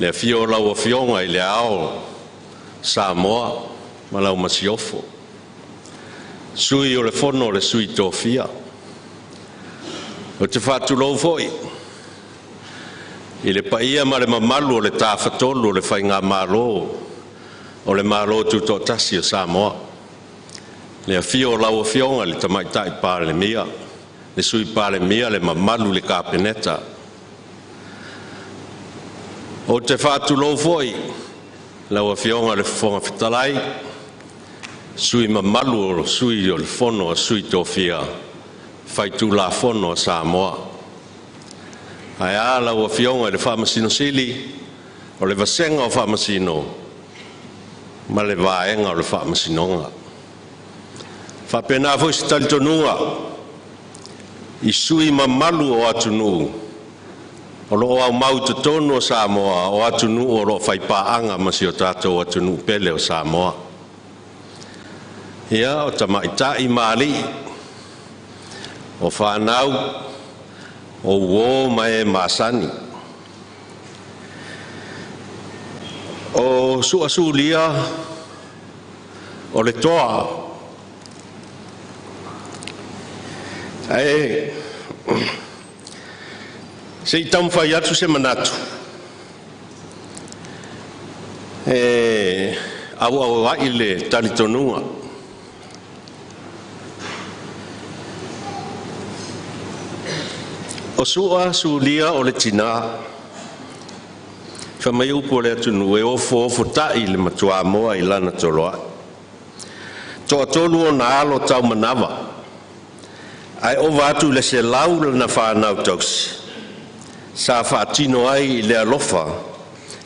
Le afio o lau Afioga i Le Ao o Samoa ma lau Masiofo, Sui o le Fono a Sui Tofia. Ou te faatulou foi i le paia ma le mamalu o le Tafatolu o le Faigamalo o le Malo Tutoatasi o Samoa, le afio o lau Afioga i le Tamaitai Palemia, le Sui Palemia, le mamalu i le Kapeneta. Ou te faatulou foi i lau Afioga i le Fofoga Fetalai, sui mamalu o le Sui o le Fono a Sui Tofia, Faitulafono a Samoa. Ae a lau Afioga i le Faamasino Sili, o le vasega o Faamasino ma le Vaega o le Faamasinoga. E faapena foi se talitonuga i sui usufono mamalu o atunuu o lo o aumau i totonu o Samoa, o atunuu o lo o faipaaga ma si o tatou atunuu pele o Samoa. Ia, o tamaitai ma alii, o fanau, o uo ma e masani. O Sua Sulia o le toa, ae se i taumafai atu se manatu e auau ai le talitonuga. O Sua Sulia o le tina, fai mai upu o le atunuu e ofo ofota'i le matuamoa i lana toloai. Toatolu ona alo taumanava, ae ova atu i le 100 lana fanau tausi, sa faatino ai i le alofa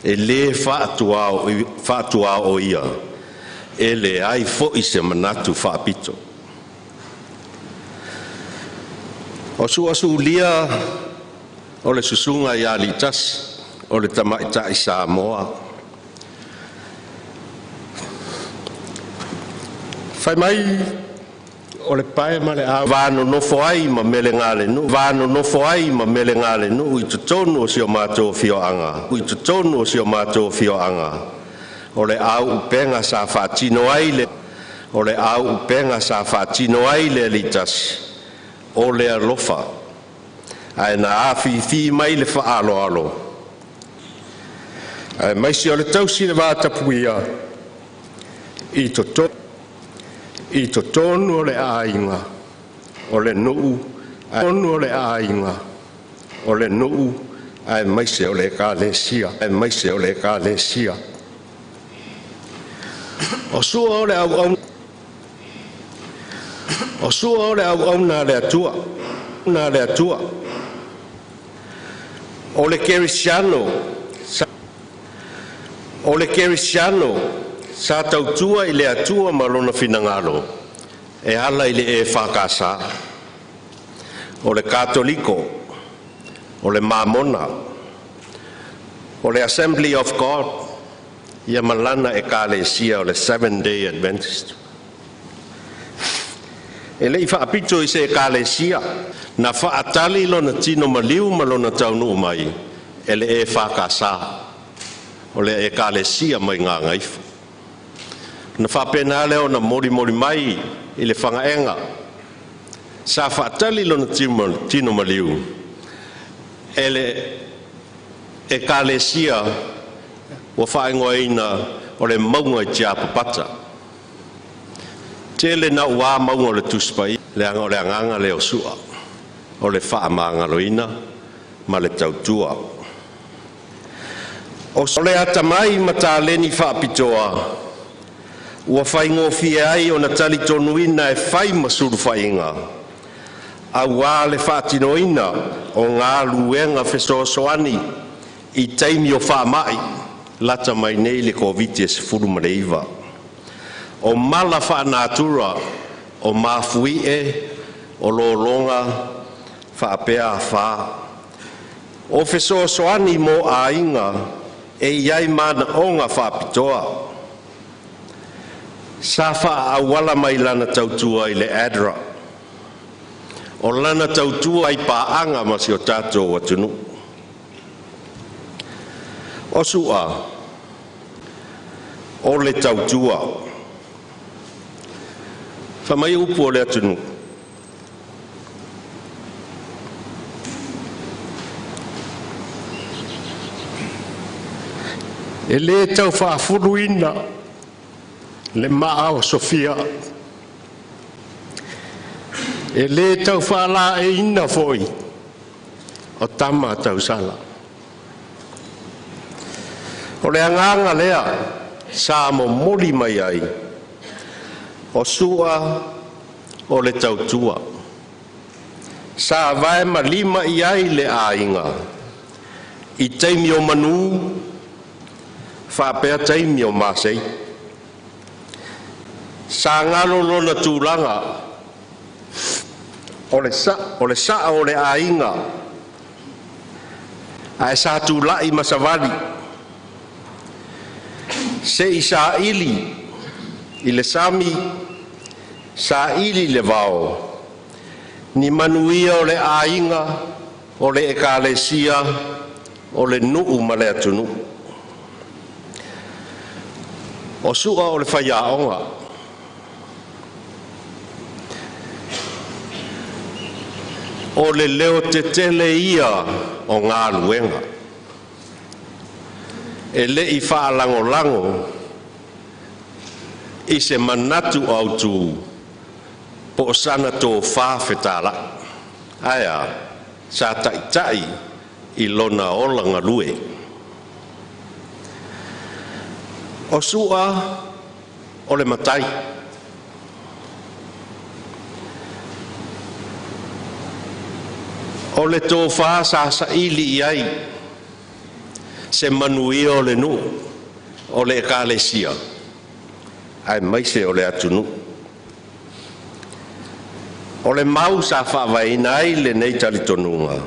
e le faatuaoia, e leai foi se manatu faapito. O Suasulia o le susuga ia Litasi, o le tamaitai Samoa. Fai mai o le pae ma le au va nonofo ai ma melegalenuu, va nonofo ai ma melegalenuu i totonu o si o matou afioaga, i totonu o si o matou afioaga, o le auupega sa faatino ai le, o le auupega sa faatino ai le alitasi, o le alofa, ae na afifi mai le faaaloalo, aemaise o le tausi le vatapuia i totonu o le aiga, o le nuu, totonu o le aiga, o le nuu, aemaise o le ekalesia, aemaise o le ekalesia. O Sua o le auauna, o Sua o le auauna a le Atua, na le Atua. O le kerisiano, o le kerisiano sa tautua i le Atua ma lona finagalo e ala i le EFKS, o le Katoliko, o le Mamona, o le Assembly of God, ia ma lana ekalesia o le Seven Day Adventist. E le i faapito i se ekalesia, na faatali lona tino maliu ma lona taunuu mai e le EFKS, o le ekalesia mai Gagaifo. Na faapena lea ona molimoli mai i le fagaega, sa faatali lona tino maliu e le ekalesia ua faaigoaina o le mauga i Tiapapata. Tele na ua mauga o le Tusi Paia, leaga o le agaga lea o Sua, o le faamagaloina ma le tautua. O le atamai ma taleni faapitoa, ua faigofie ai ona talitonuina e fai ma sulufaiga, auā le faatinoina o galuega fesoasoani i taimi o faamai lata mai nei le Koviti-19. O mala faalenatura, o mafuie, o lologa faapea afā. O fesoasoani mo aiga e i ai manaoga faapitoa. Sa faaauala mai lana tautua i le ADRA. O lana tautua i paaga ma si o tatou atunuu. O Su'a o le tautua. Fai mai upu o le atunuu, “E le tau faafuluina le maa o Sofia, e le tau faalaeiina foi o tama a tausala. O le agaga lea sa momoli mai ai, o Sua o le tautua, sa vae ma lima i ai le aiga i taimi o manu faapea taimi o masei. Sa galo lona tulaga o le sao o le aiga ae sa tulai ma savali se i saili i le sami, saili i le vao ni manuia o le aiga, o le ekalesia, o le nuu ma le atunuu. O Sua o le faiaoga, o le leotetele ia o galuega, e le i faalagolago i se manatu autu po o sana tofa fetalai. Ae a? Sa taitai i lona ola galue. O Sua o le matai. O le tofa sa saili i ai se manuia o le nuu, o le ekalesia, aemaise o le atunuu. O le mau sa faavaeina ai lenei talitonuga,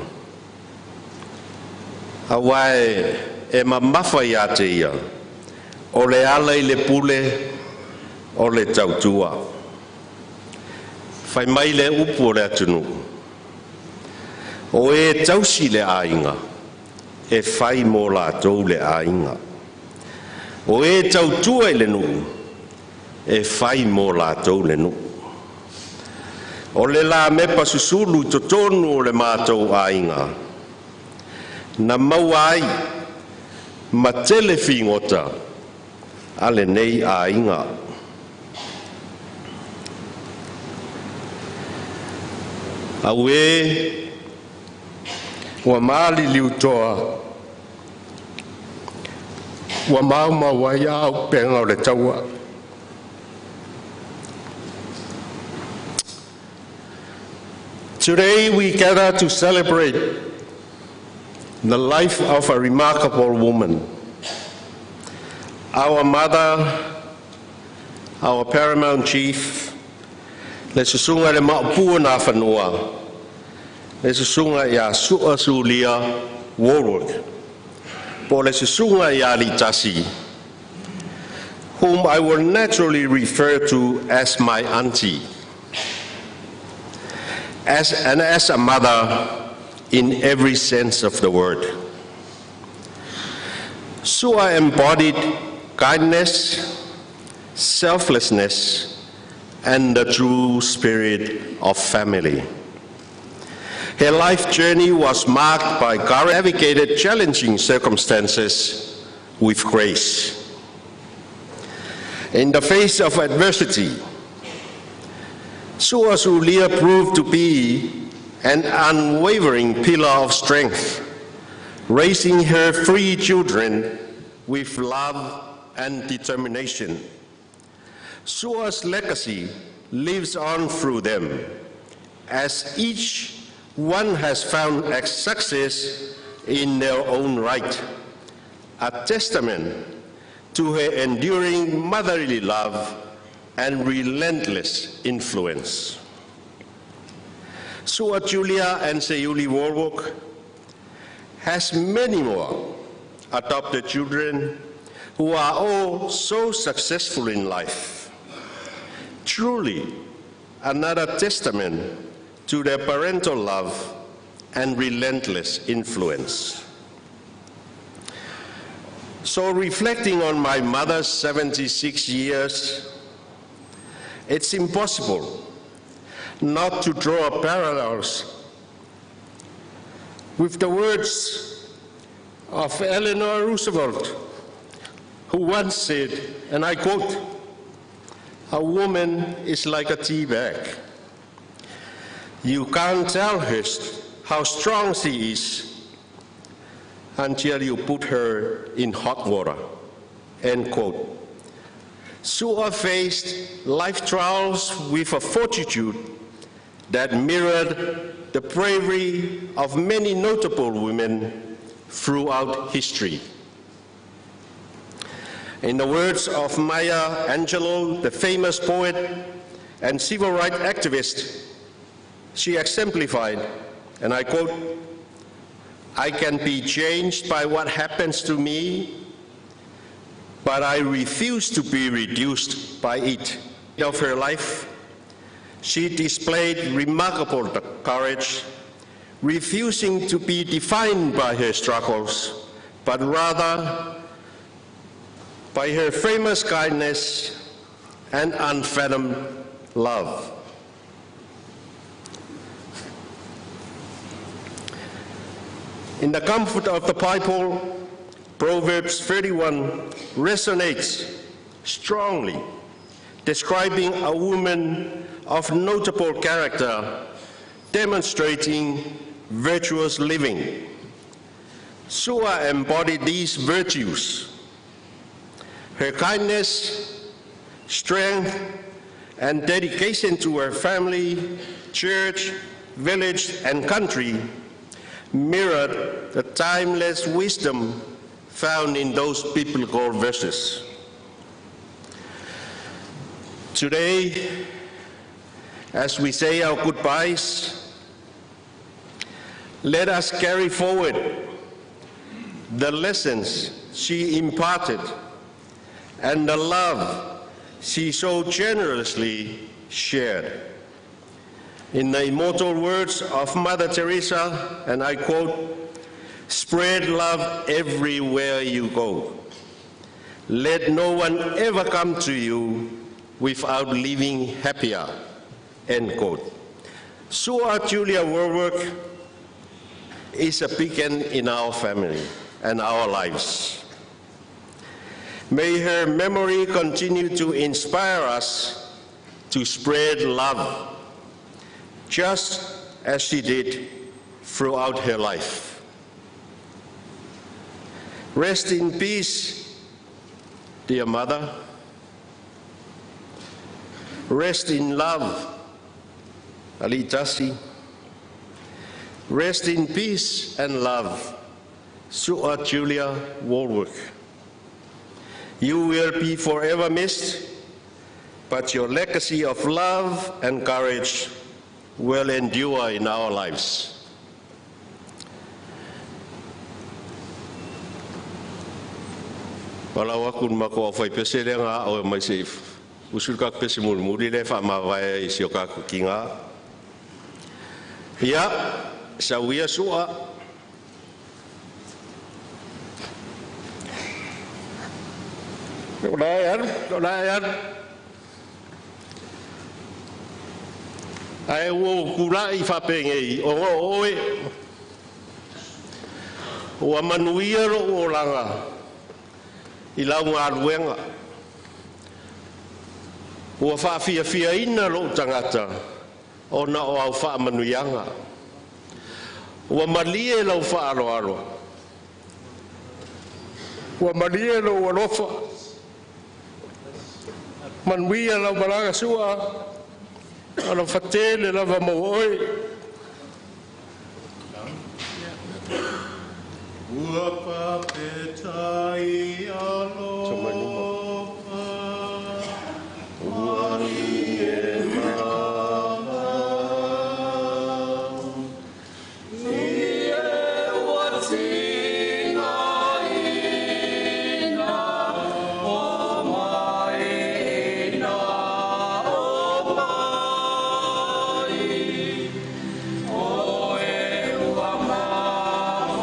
aua e mamafa ia te ia, o le ala i le pule o le tautua. Fai mai le upu o le atunuu, o e tausi le aiga, e fai mo latou le aiga. O e tautua i le nuu, e fai mo latou le nuu. O le lamepa susulu i totonu o le matou aiga, na maua ai ma tele figota a lenei aiga. Auē, ua maliliutoa ua maumau ai a auupega o le taua. Today we gather to celebrate the life of a remarkable woman, our mother, our paramount chief, le susuga i le Maopu o Nafanua, le susuga ia Su'a Sulia Wallwork, po o le susuga ia Alitasi, whom I will naturally refer to as my auntie, and as a mother in every sense of the word. Sua embodied kindness, selflessness, and the true spirit of family. Her life journey was marked by courage, navigated challenging circumstances with grace. In the face of adversity, Sua Sulia proved to be an unwavering pillar of strength, raising her three children with love and determination. Sua's legacy lives on through them, as each one has found a success in their own right, a testament to her enduring motherly love and relentless influence. Sua Julia and Seiuli Wallwork has many more adopted children who are all so successful in life. Truly, another testament to their parental love and relentless influence. So, reflecting on my mother's 76 years, it's impossible not to draw parallels with the words of Eleanor Roosevelt, who once said, and I quote, "A woman is like a tea bag. You can't tell her how strong she is until you put her in hot water." End quote. Su'a faced life trials with a fortitude that mirrored the bravery of many notable women throughout history. In the words of Maya Angelou, the famous poet and civil rights activist, she exemplified, and I quote, "I can be changed by what happens to me, but I refuse to be reduced by it." Of her life, she displayed remarkable courage, refusing to be defined by her struggles, but rather by her famous kindness and unfathomed love. In the comfort of the Bible, Proverbs 31 resonates strongly, describing a woman of notable character demonstrating virtuous living. Su'a embodied these virtues. Her kindness, strength, and dedication to her family, church, village, and country mirrored the timeless wisdom found in those biblical verses. Today, as we say our goodbyes, let us carry forward the lessons she imparted and the love she so generously shared. In the immortal words of Mother Teresa, and I quote, "Spread love everywhere you go. Let no one ever come to you without leaving happier." End quote. Su'a Julia Wallwork is a beacon in our family and our lives. May her memory continue to inspire us to spread love, just as she did throughout her life. Rest in peace, dear mother. Rest in love, Ali Tasi. Rest in peace and love, Su'a Julia Wallwork. You will be forever missed, but your legacy of love and courage will endure in our lives. Palau aku ma ko fai pese le nga o mai se usul ka pese mul muri le fa ma vai si o ka kinga. Ia sawia sua o la yar. Ai ua kula i whapengei, o ngō oe, ua manuia ro o langa, i lau ngā luenga. Ua whaafia ina lo tangata, o na o au wha manuianga. Ua malie lau wha alo alo. Ua malie lau alofa. Manuia lau malaga sua. Alo fatele lava mo oe. Ua papetai alofa, malie lava. I e ua tina ina, o mai ina, o mai. O e ua mafatia.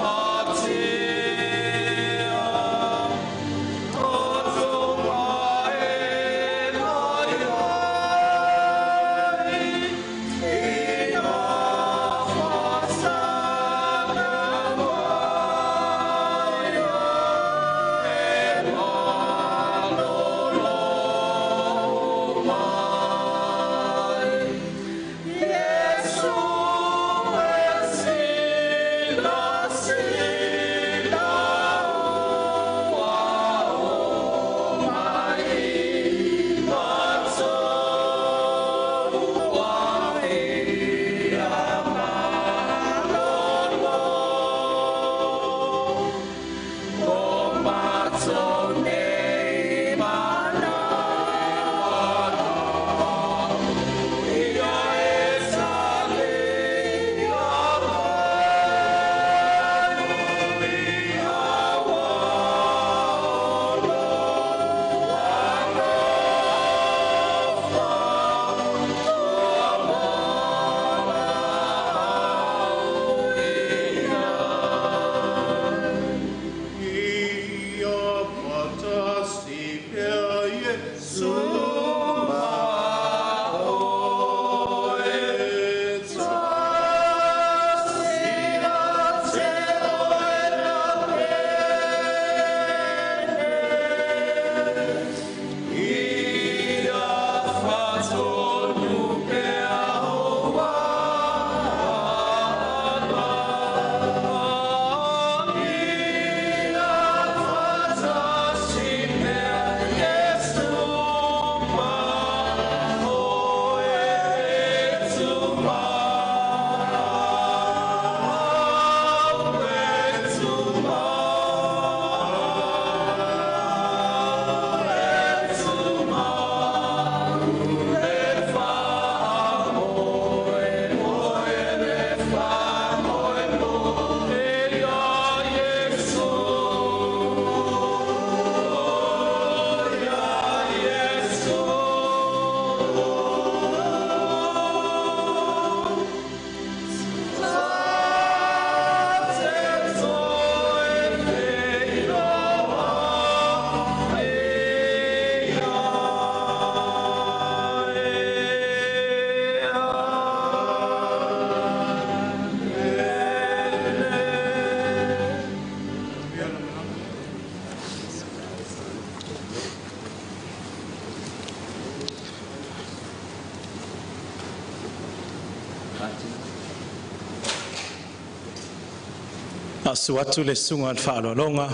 Asu atu le susuga i le faaaloaloga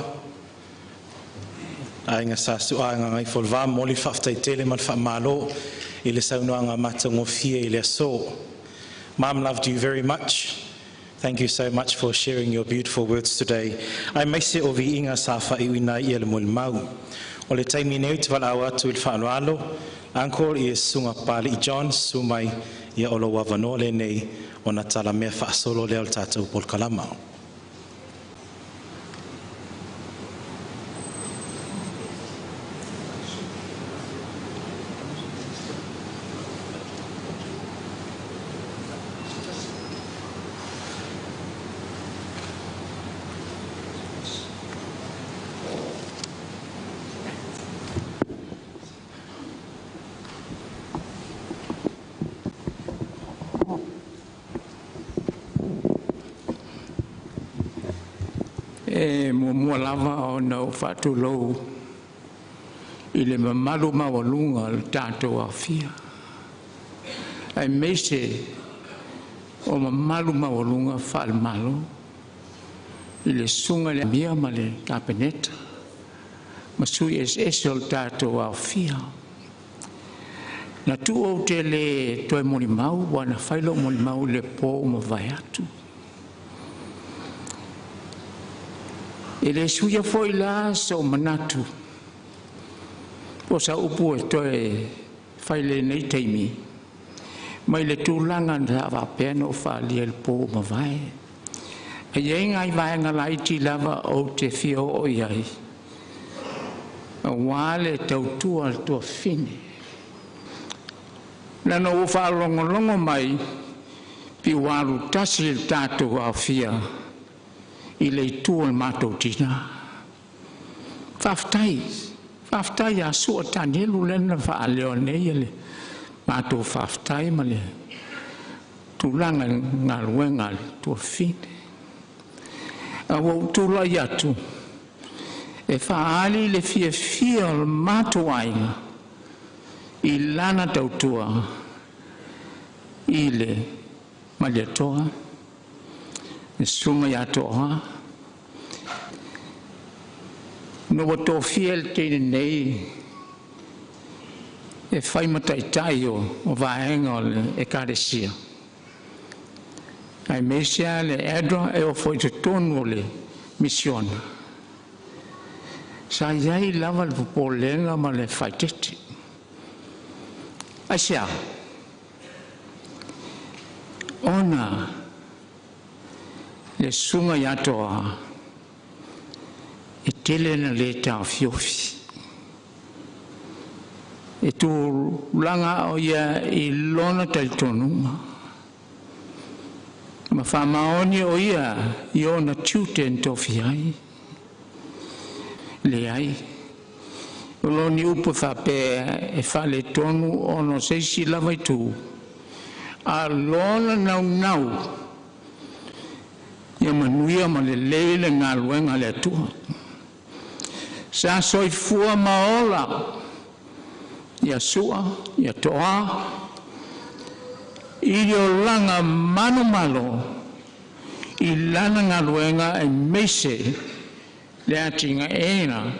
aiga Sa Su'a Gagaifooleva momoli le faafetai tele ma le faamalo i le saunoaga matagofie i le aso. Mom loved you very much. Thank you so much for sharing your beautiful words today. Aemaise o viiga sa faaiuina ai ia le molimau. O le taimi nei ou te valaau atu i le faaaloalo Uncle i le Susuga Papali'i John, susu mai ia o lou avanoa lenei ona talamea faasolo lea o le tatou polokalama. E muamua lava ona ou faatulou i le mamalu maualuga o le tatou aofia, aemaise o mamalu maualuga faale-Malo i le susuga i le Palemia ma le Kapeneta ma sui eseese o le tatou aofia. Na tuu ou te le toe molimau, ua na fai lou molimau i le po ua mavae atu. E le suia foi la sou manatu po o sau upu e toe fai i lenei taimi mai le tulaga sa faapea ona ou faaalia i le po ua mavae. E i ai nai vaega laiti lava ou te fia oo i ai aua le tautua a le tuafafine. Leaga ua ou faalogologo mai pei ua alu tasi le tatou aofia i le itu o le matou tina. Faafetai, faafetai ia Sua Tanielu lea na faaleo nei le matou faafetai ma le tulaga i le galuega a le tuafafine. Ae ua ou tulai atu e faaali le fiafia o le matou aiga i lana tautua i le Malietoa, le susuga ia Tooa. Ina ua tofia le teine nei e fai ma taitai o vaega o le ekalesia, aemaise lava le ADRA e oo foi i totonu o le misiona. Sa i ai lava le popolega ma le faaeteete. Aisea? Ona le susuga ia Toa e tele ina le taofiofi, e tulaga o ia i lona talitonuga ma faamaoni o ia i ona tiute na tofia ai. Leai, o lo ni upu e faapea e faaletonu ona o se isi lava itu, a o lona naunau ia manuia ma lelei le galuega a le Atua. Sa soifua ma ola ia Sua ia Toa i le olaga manumalo i lana galuega aemaise le atinaeina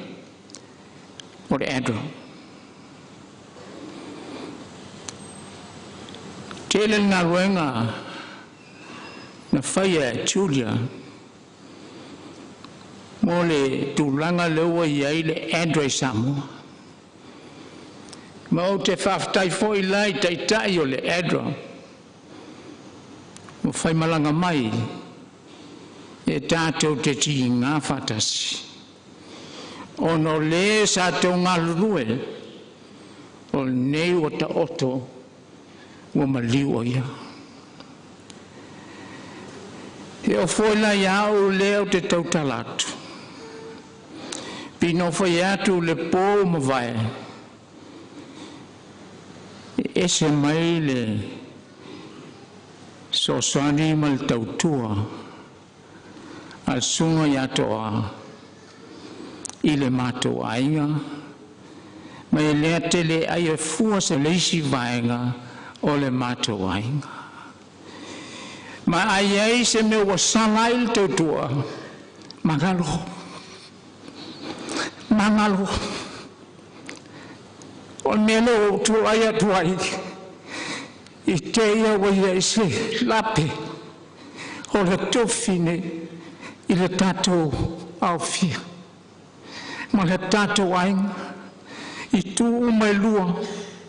o le ADRA. Tele le galuega na faia e Julia mo le tulaga lea ua i ai le ADRA i Samoa. Ma ou te faafetai foi la i taitai o le ADRA ua faimalaga mai e tatou te tiga faatasi, ona o le sa outou galulue, o lenei ua taoto ua maliu o ia. E oo foi la ia au lea ou te tautala atu, pei ona ou fai atu i le po ua mavae, e ese mai le fesoasoani ma le tautua a le susuga ia Toa i le matou aiga, ma e le tele fua se isi vaega o le matou aiga. Ma a i ai se mea ua sala ai le tautua, magalo, magalo. O le mea lea ua ou tulai atu ai, i te i lava ua i ai se lape o le tofi lenei i le tatou aofia ma le tatou aiga i itu uma e lua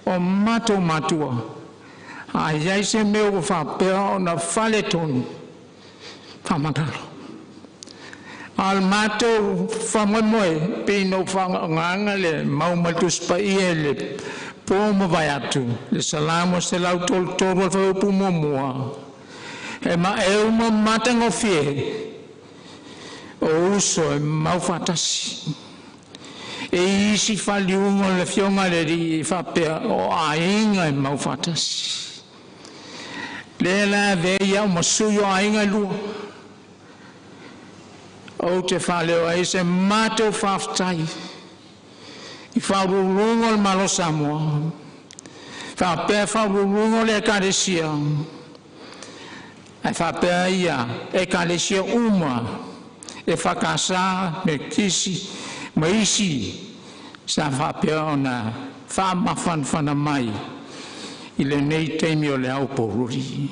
o matou matua. A i ai se mea ua faapea ona faaletonu, faamagalo. A o le matou faamoemoe pei ona ou faaaogaina le mau mai le Tusi Paia i le po ua mavae atu, le Salamo 133 fuaiupu 1, “E maeu ma matagofie ou uso e maufaatasi.” E i ai isi faaliuga o le Afioga i le Alii e faapea, o aiga e maufaatasi. O lea la e avea ai au ma sui o aiga e lua, ou te faaleo ai se matou faafetai i Faauluuluga o le Malo o Samoa faapea Faauluuluga o Ekalesia ae faapea ia Ekalesia uma EFKS, Metotisi ma isi sa faapea ona faamafanafana mai i lenei taimi o le aupōuri.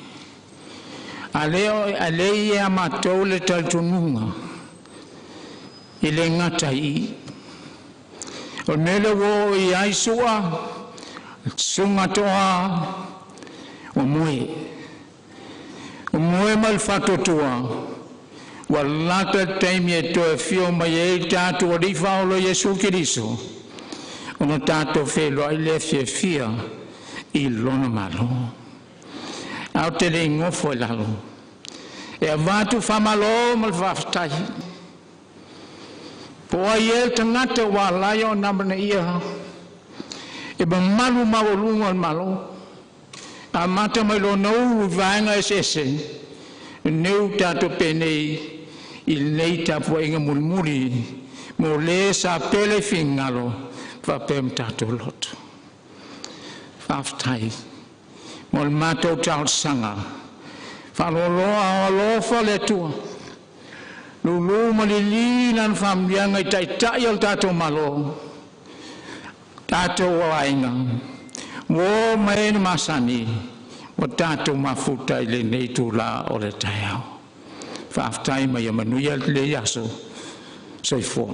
A lea e i ai ia matou le talitonuga, e le gata i i. O le mea lea ua oo i ai Sua, susuga Toa, ua moe, ua moe ma le faatuatua ua lata le taimi e toe afio mai ai lo tatou Alii Faaola Iesu Keriso ona tatou feiloai lea fiafia i lona malo. Ae ou te le i nofo i lalo, e avatu faamalo ma le faafetai. Po o ai ea le tagata ua ala ai ona amanaia e mamalu maualuga o le Malo, amata mai lona ulu i vaega eseese, lenei ua tatou penei i lenei tapuaiga mulimuli mo le sa pele i finagalo faapea ma tatou loto. Faafetai mo le matou talosaga. Faaloaloa alofa le Atua, lulu ma lili Lana faamanuiaga i Taitai o le tatou Malo, tatou aiga, uo ma e na masani ua tatou mafuta i lenei itula o le taeao. Faafetai ma ia manuia lenei aso. Soifua.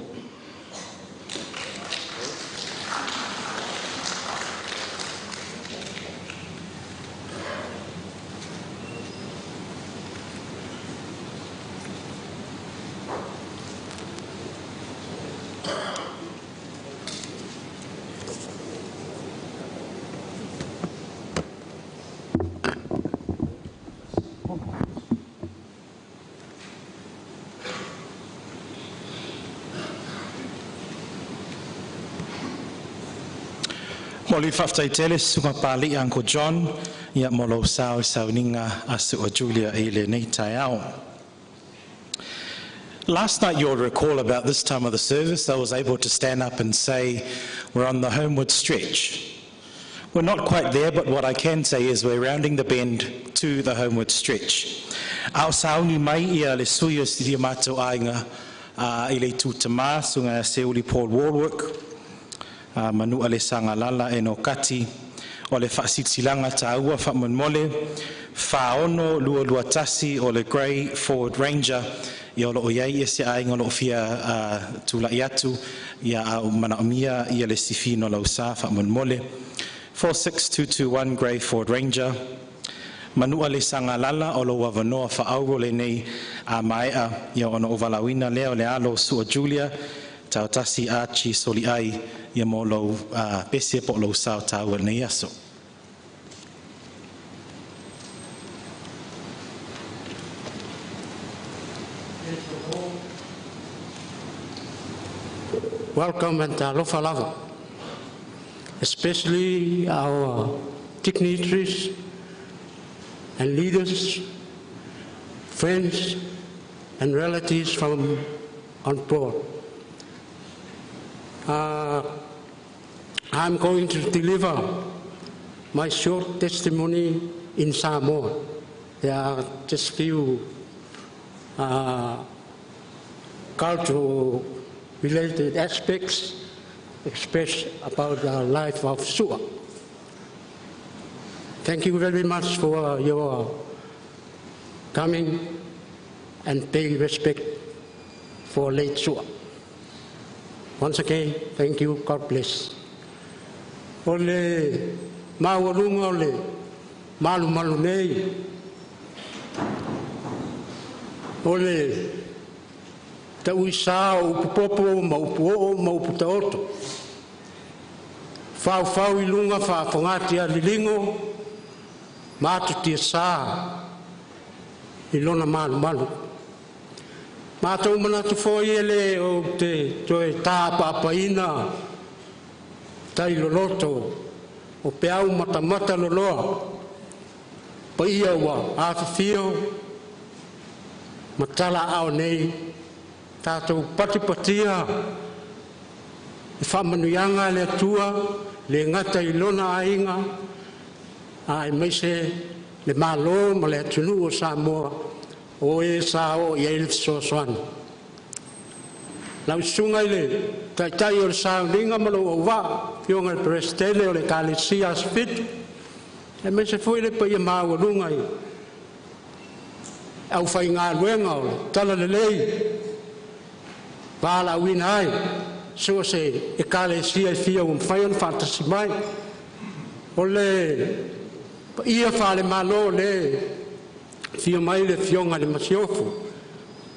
Mo le faafetai tele susuga Papali'i Uncle John ia mo lou sao i le sauniga a Su'a Julia i lenei taeao. Last night, you'll recall about this time of the service, I was able to stand up and say we're on the homeward stretch. We're not quite there, but what I can say is we're rounding the bend to the homeward stretch. A o sauni mai ia le sui o si matou aiga i le itu tamā, susuga Seuli Paul Wallwork, Manua le Sagalala e no kati o le faasilasilaga taua faamolemole 4621 o le Grey Ford Ranger ia o loo iai se aiga o loo fia tulai atu ia a o manaomia ia le sifino lau sa faamolemole 46221 Grey Ford Ranger. Manua le Sagalala, o lou avanoa faaauro lenei a maea ia ona ou valaauina lea o le alo o Su'a Julia Taotasi Archie Soliai ia mo lou pese po o lou sao taua i lenei aso. Welcome and talofa lava, especially our dignitaries and leaders, friends and relatives from on board. I'm going to deliver my short testimony in Samoa. There are just few cultural related aspects expressed about the life of Sua. Thank you very much for your coming and pay respect for late Sua. Once again, thank you. God bless. O le maualuga o le malumalu nei, o le tauisa o upu popo ma upu oo ma upu taoto. Faufau i luga faafogati a liligo ma atu tiasā i lona malumalu. Matou manatu foi e le ou te toe tāpaapaina tai loloto o peau matamata loloa paia ua afifio ma talaao nei tatou patipatia i faamanuiaga a le Atua le gata i lona aiga aemaise le Malo ma le atunuu o Samoa o e sa oo i ai le fesoasoani. Lau susuga i le Taitai o le Sauniga ma lou auvaa, afioga i le Peresetene o le Ekalesia Aso Fitu, aemaise foi le paia maualuga i aufaigaluega o le Talalelei valaauina ai so o se ekalesia e fia ua mafai ona faatasi mai. O le paia faale-Malo le afio mai le Afioga i le Masiofo,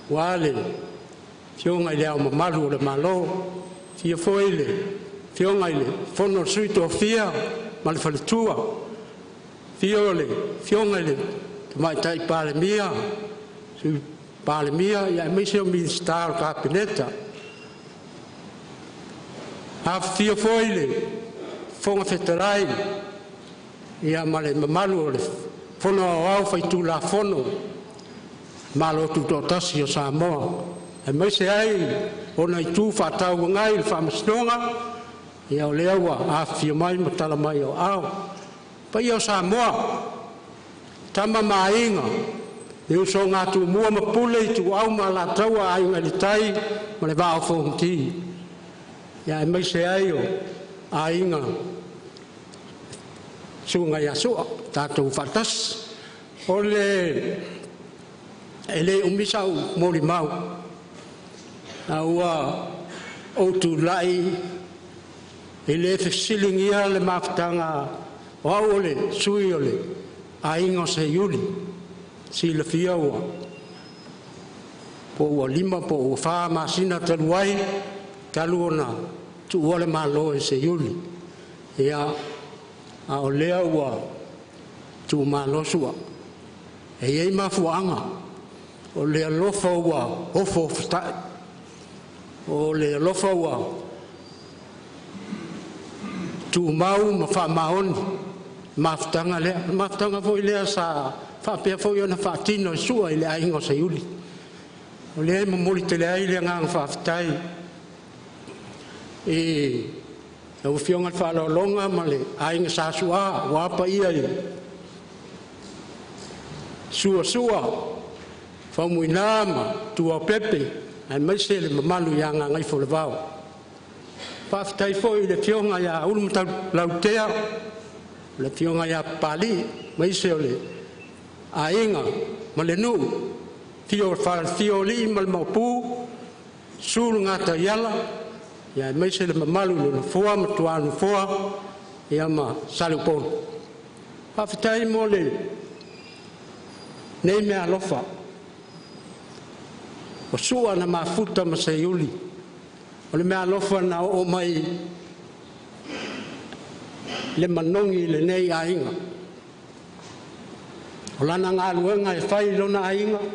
ua le Afioga i le Ao Mamalu o le Malo, afio foi le Afioga i le Fono a Sui Tofia ma le Faletua, afio le Afioga i le Tamaitai Palemia, Sui Palemia aemaise o Minisita o le Kapeneta. Afifio foi le Fofoga Fetalai ia ma le mamalu o le Fono Aoao Faitulafono Malo Tutoatasi o Samoa, aemaise ai ona itu faatauagai i le Faamasinoga, ia o lea ua afifio mai ma tala mai o aao. Paia o Samoa, Tama ma Aiga, le usoga a Tumua ma Pule, Ituau ma Alataua, Aiga i le Tai ma le Vaa o Fonoti, ia aemaise ai o Aiga Susuga ia Sua, tatou faatasi. O le e le umi sau molimau, a ua ou tulai e le fesiligia le mafutaga o au o le sui o le aiga o Seiuli. Silafia ua po ua 5 po ua 4 masina talu ai talu ona tuua le Malo e Seiuli. Ia, a o lea ua tuumalo Sua. E i ai mafuaaga o le alofa ua ofoofotai, o le alofa ua tumau ma faamaoni mafutaga lea. O le mafutaga foi lea sa faapea foi ona faatino e Sua i le aiga o Seiuli. O lea e momoli tele ai le agaga faafetai i lau Afioga i le Faaaloaloga ma le Aiga Sa Su'a aua paia i Sua, Sua, Faumuina ma Tuaopepe aemaise le mamalu ia Gagaifoolevao. Faafetai foi i le afioga ia Ulumatalautea, le afioga ia Papalii, aemaise o le aiga ma le nuu, afio le faleafio o Alii ma le Maopu, susu le Gataiala, aemaise le mamalu i le Nofoa ma Tuanofoa ia ma Saleupolu. Faafetai mo lenei meaalofa o Sua na mafuta ma Seiuli, o le meaalofa na oo mai le manogi i lenei aiga. O lana galuega e fai i lona aiga, ou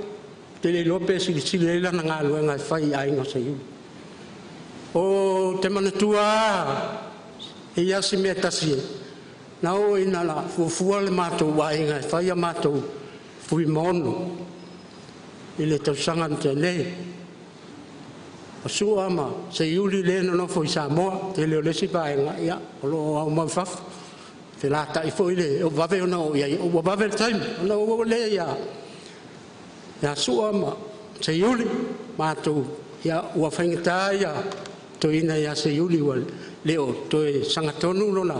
te le iloa pe silasila i ai lana galuega e fai i aiga o Seiuli. Ou te manatua lava e i ai lava si mea e tasi na oo ina fuafua le matou aiga e fai a matou Fuimaono i le tausaga na tea nei. O Sua ma Seiuli lea e nonofo i Samoa, tele o le isi vaega o lo o aumau i fafo, felatai foi le vave ona oo i ai ua vave le taimi. Ona ou oo lea ia Sua ma Seiuli, matou ua faigata ia toeaina ia Seiuli ua le o toe sagatonu lona,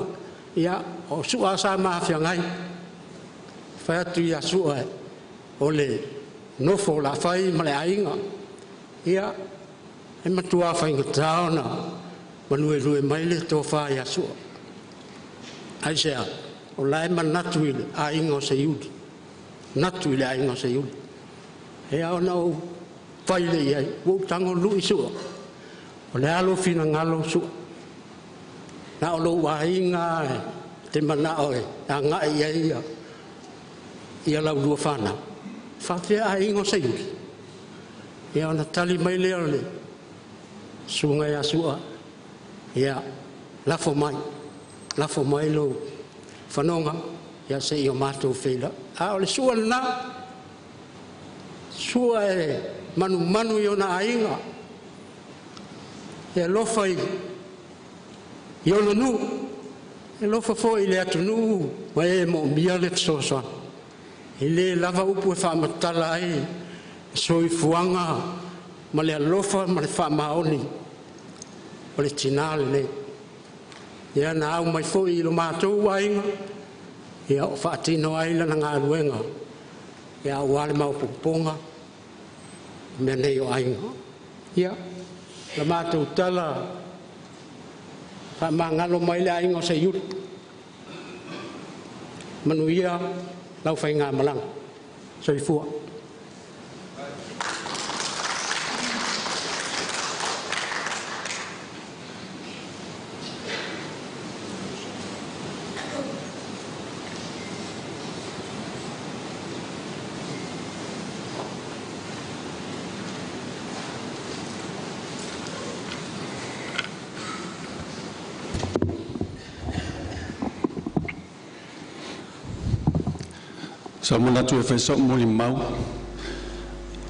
ia o Sua sa ma feagai. Fai atu ia Sua o le nofo o Laafai ma le aiga, ia e matua faigata ona manuelue mai le tofa ia Sua. Aisea? O la e manatu i le aiga o Seiuli, manatu i le aiga o Seiuli. Ia ona ou fai lea i ai, ua ou tago lui Sua. O le a lou finagalo Sua? Na o lou aiga e te manao e agai i ai ia laulua fanau. E faapefea aiga o Seiuli? Ia ona tali mai lea o le susuga ia Sua, ia lafo mai, lafo mai lou fanoga ia se i o matou feiloai. A o le Sua lena, Sua e manumanu i ona aiga, e alofa i ona nuu, e alofa foi i le atunuu ma e moomia le fesoasoani. E le lava upu e faamatala ai le soifuaga ma le alofa ma le faamaoni o le tina lenei. Ia na au mai foi i lo matou aiga, ia o faatino ai lana galuega, ia aua le maopoopoga o mea nei o aiga. Ia, la matou tala faamagalo mai le aiga o Seiuli. Manuia lau faigamalaga. Soifua. Sa ou manatu e fai sa'u molimau,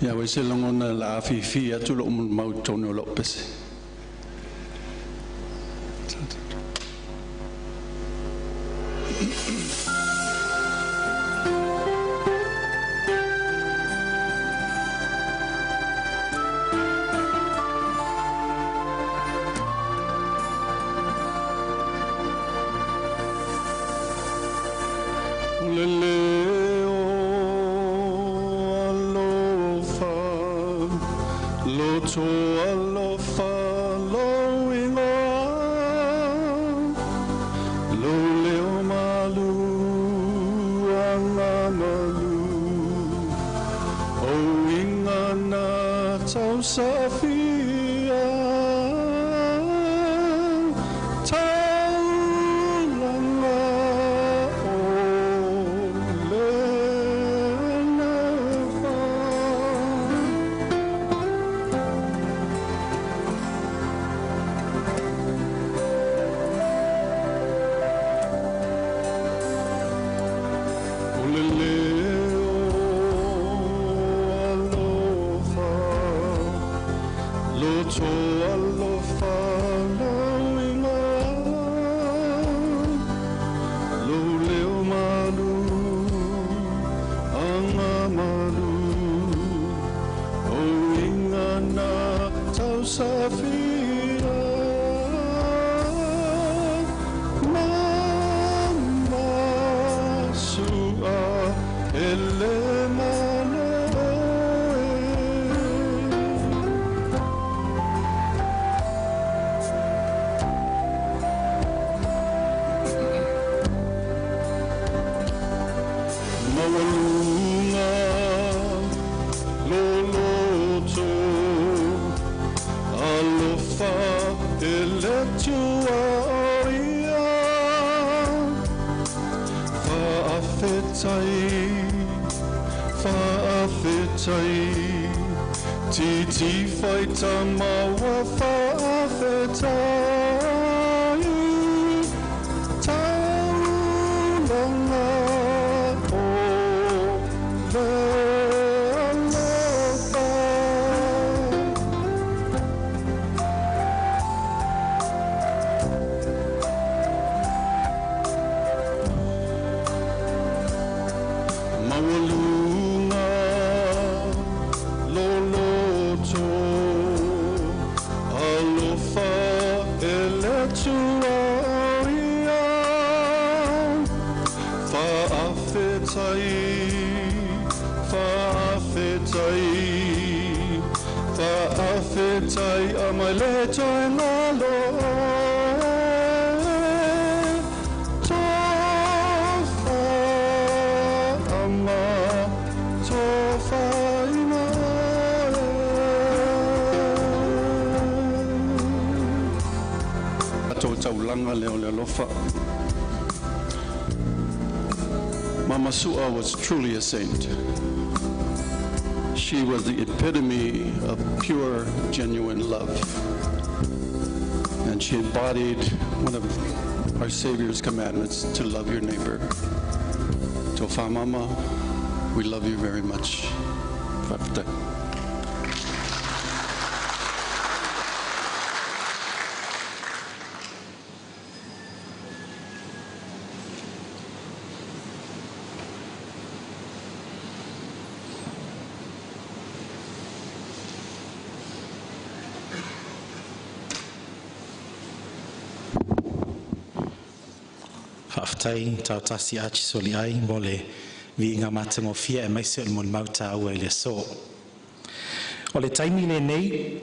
ae ua i ai se lagona o le a afifi atu lo'u molimau i totonu o lau pese. O le leo alofa, loto alofa lou igoa, lou leo malu agamalu, o uiga na tausafia. Taulaga o le Lefa. Atua o ia. Faafetai, faafetai, titi whaita maua faafetai. Taulanga o le alofa. Maualuga loloto alofa e le Atua o ia. Faafetai, faafetai, faafetai a mai le toe ngalo. Tofa ama, tofa ina e. Tau taulanga leo le alofa. Mama Sua was truly a saint. She was the epitome of pure, genuine love. And she embodied one of our Savior's commandments to love your neighbor. Tofa Mama, we love you very much. Faafetai. Faafetai tautasi achi soli ai mo le viiga matagofie aemaise o le molimau taua i le aso. O le taimi lenei.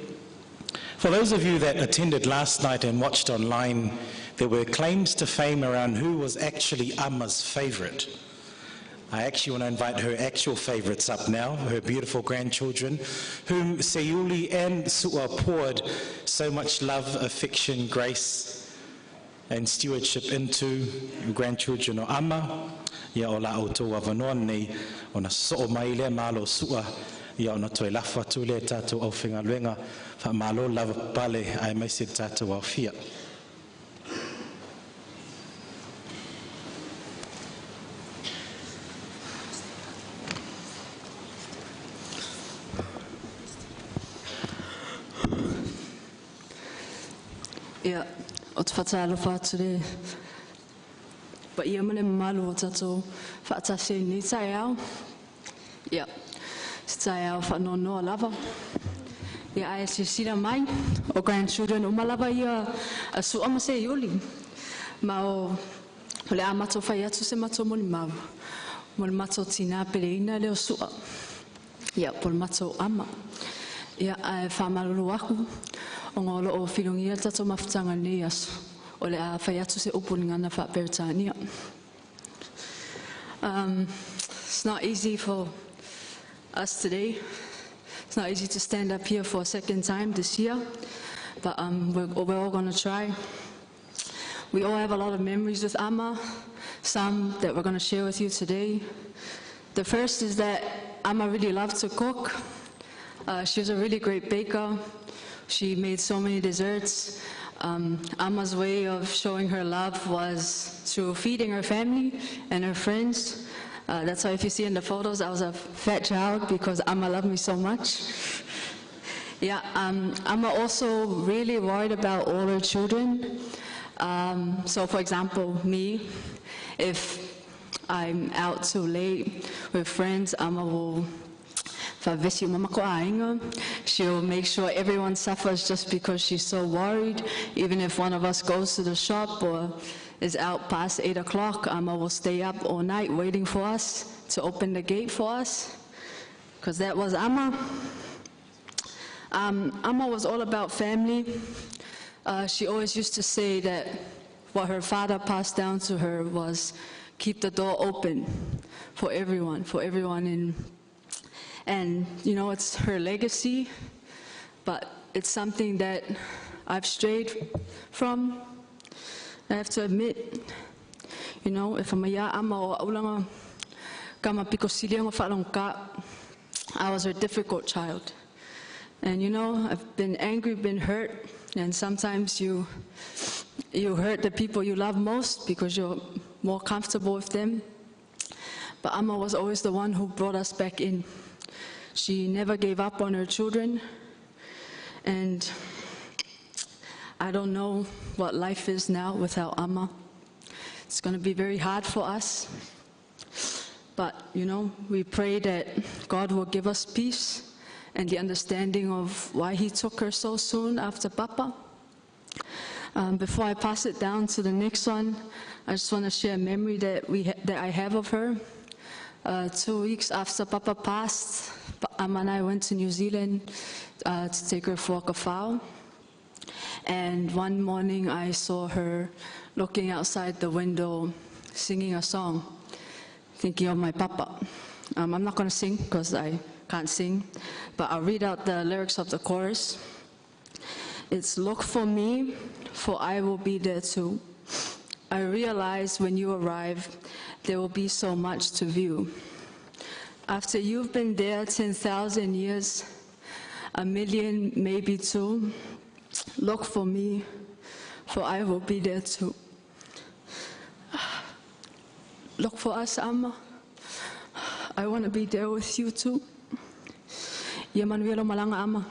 For those of you that attended last night and watched online, there were claims to fame around who was actually Ama's favourite. I actually want to invite her actual favourites up now, her beautiful grandchildren, whom Seiuli and Sua poured so much love, affection, grace, and stewardship into grandchildren o Ama, ia o la outou avanoa nei, ona soo mai lea malo sua, ia ona toe lafo atu lea tātou aufaigaluega, faamalo lava pale aemaise tātou aofia. Ia, o te faatalofa atu le paia ma le mamalu o tatou faatasi ai nei taeao. Ia, se taeao faanoanoa lava. Ia, ae silasila mai, o grandchildren uma lava ia a Sua ma Seiuli. Ma o le a matou fai atu se matou molimau. Mo le matou tinā peleina lea o Sua. Ia, po o le matou ama. Ia, ae faamalulu aku, ona o lo o filogia le tatou mafutaga i lenei aso. O le a fai atu se upu i le gagana faa-Peretania. It's not easy for us today. It's not easy to stand up here for a second time this year, but we're all going to try. We all have a lot of memories with Ama, some that we're going to share with you today. The first is that Ama really loved to cook. She was a really great baker. She made so many desserts. Ama's way of showing her love was through feeding her family and her friends. That's why if you see in the photos, I was a fat child because Ama loved me so much. Yeah, Ama also really worried about all her children. So for example, me, if I'm out too late with friends, Ama will faavesi uma ma aiga. She'll make sure everyone suffers just because she's so worried. Even if one of us goes to the shop or is out past 8 o'clock, Ama will stay up all night waiting for us to open the gate for us, because that was Ama. Ama was all about family. She always used to say that what her father passed down to her was keep the door open for everyone in. And, you know, it's her legacy, but it's something that I've strayed from. I have to admit, e whamaya ama o aulanga kama piko sili whaalonga. I was a difficult child. And I've been angry, been hurt, and sometimes you hurt the people you love most because you're more comfortable with them. But Amma was always the one who brought us back in. She never gave up on her children. And I don't know what life is now without Amma. It's going to be very hard for us. But, we pray that God will give us peace and the understanding of why he took her so soon after Papa. Before I pass it down to the next one, I just want to share a memory that I have of her. 2 weeks after Papa passed, Amma and I went to New Zealand to take her for a kafao. And one morning I saw her looking outside the window, singing a song, thinking of my papa. I'm not going to sing because I can't sing, but I'll read out the lyrics of the chorus. It's, "Look for me, for I will be there too. I realize when you arrive, there will be so much to view. After you've been there 10,000 years, 1,000,000, maybe two, look for me, for I will be there too." Look for us, Amma. I want to be there with you too. Ia manuia lo malanga, Amma.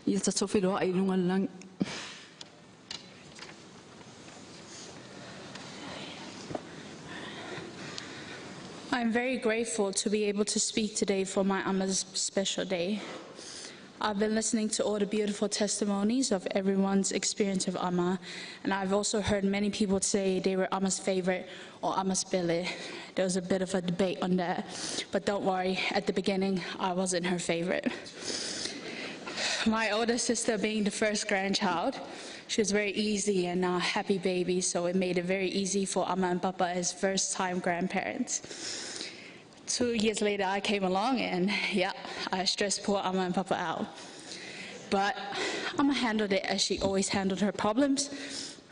Ia tatofi loa ai lunga langi. I'm very grateful to be able to speak today for my Amma's special day. I've been listening to all the beautiful testimonies of everyone's experience of Amma, and I've also heard many people say they were Amma's favorite or Amma's Billy. There was a bit of a debate on that, but don't worry, at the beginning, I wasn't her favorite. My older sister being the first grandchild, she was very easy and a happy baby, so it made it very easy for Amma and Papa as first-time grandparents. 2 years later, I came along and, yeah, I stressed poor Amma and Papa out. But Amma handled it as she always handled her problems,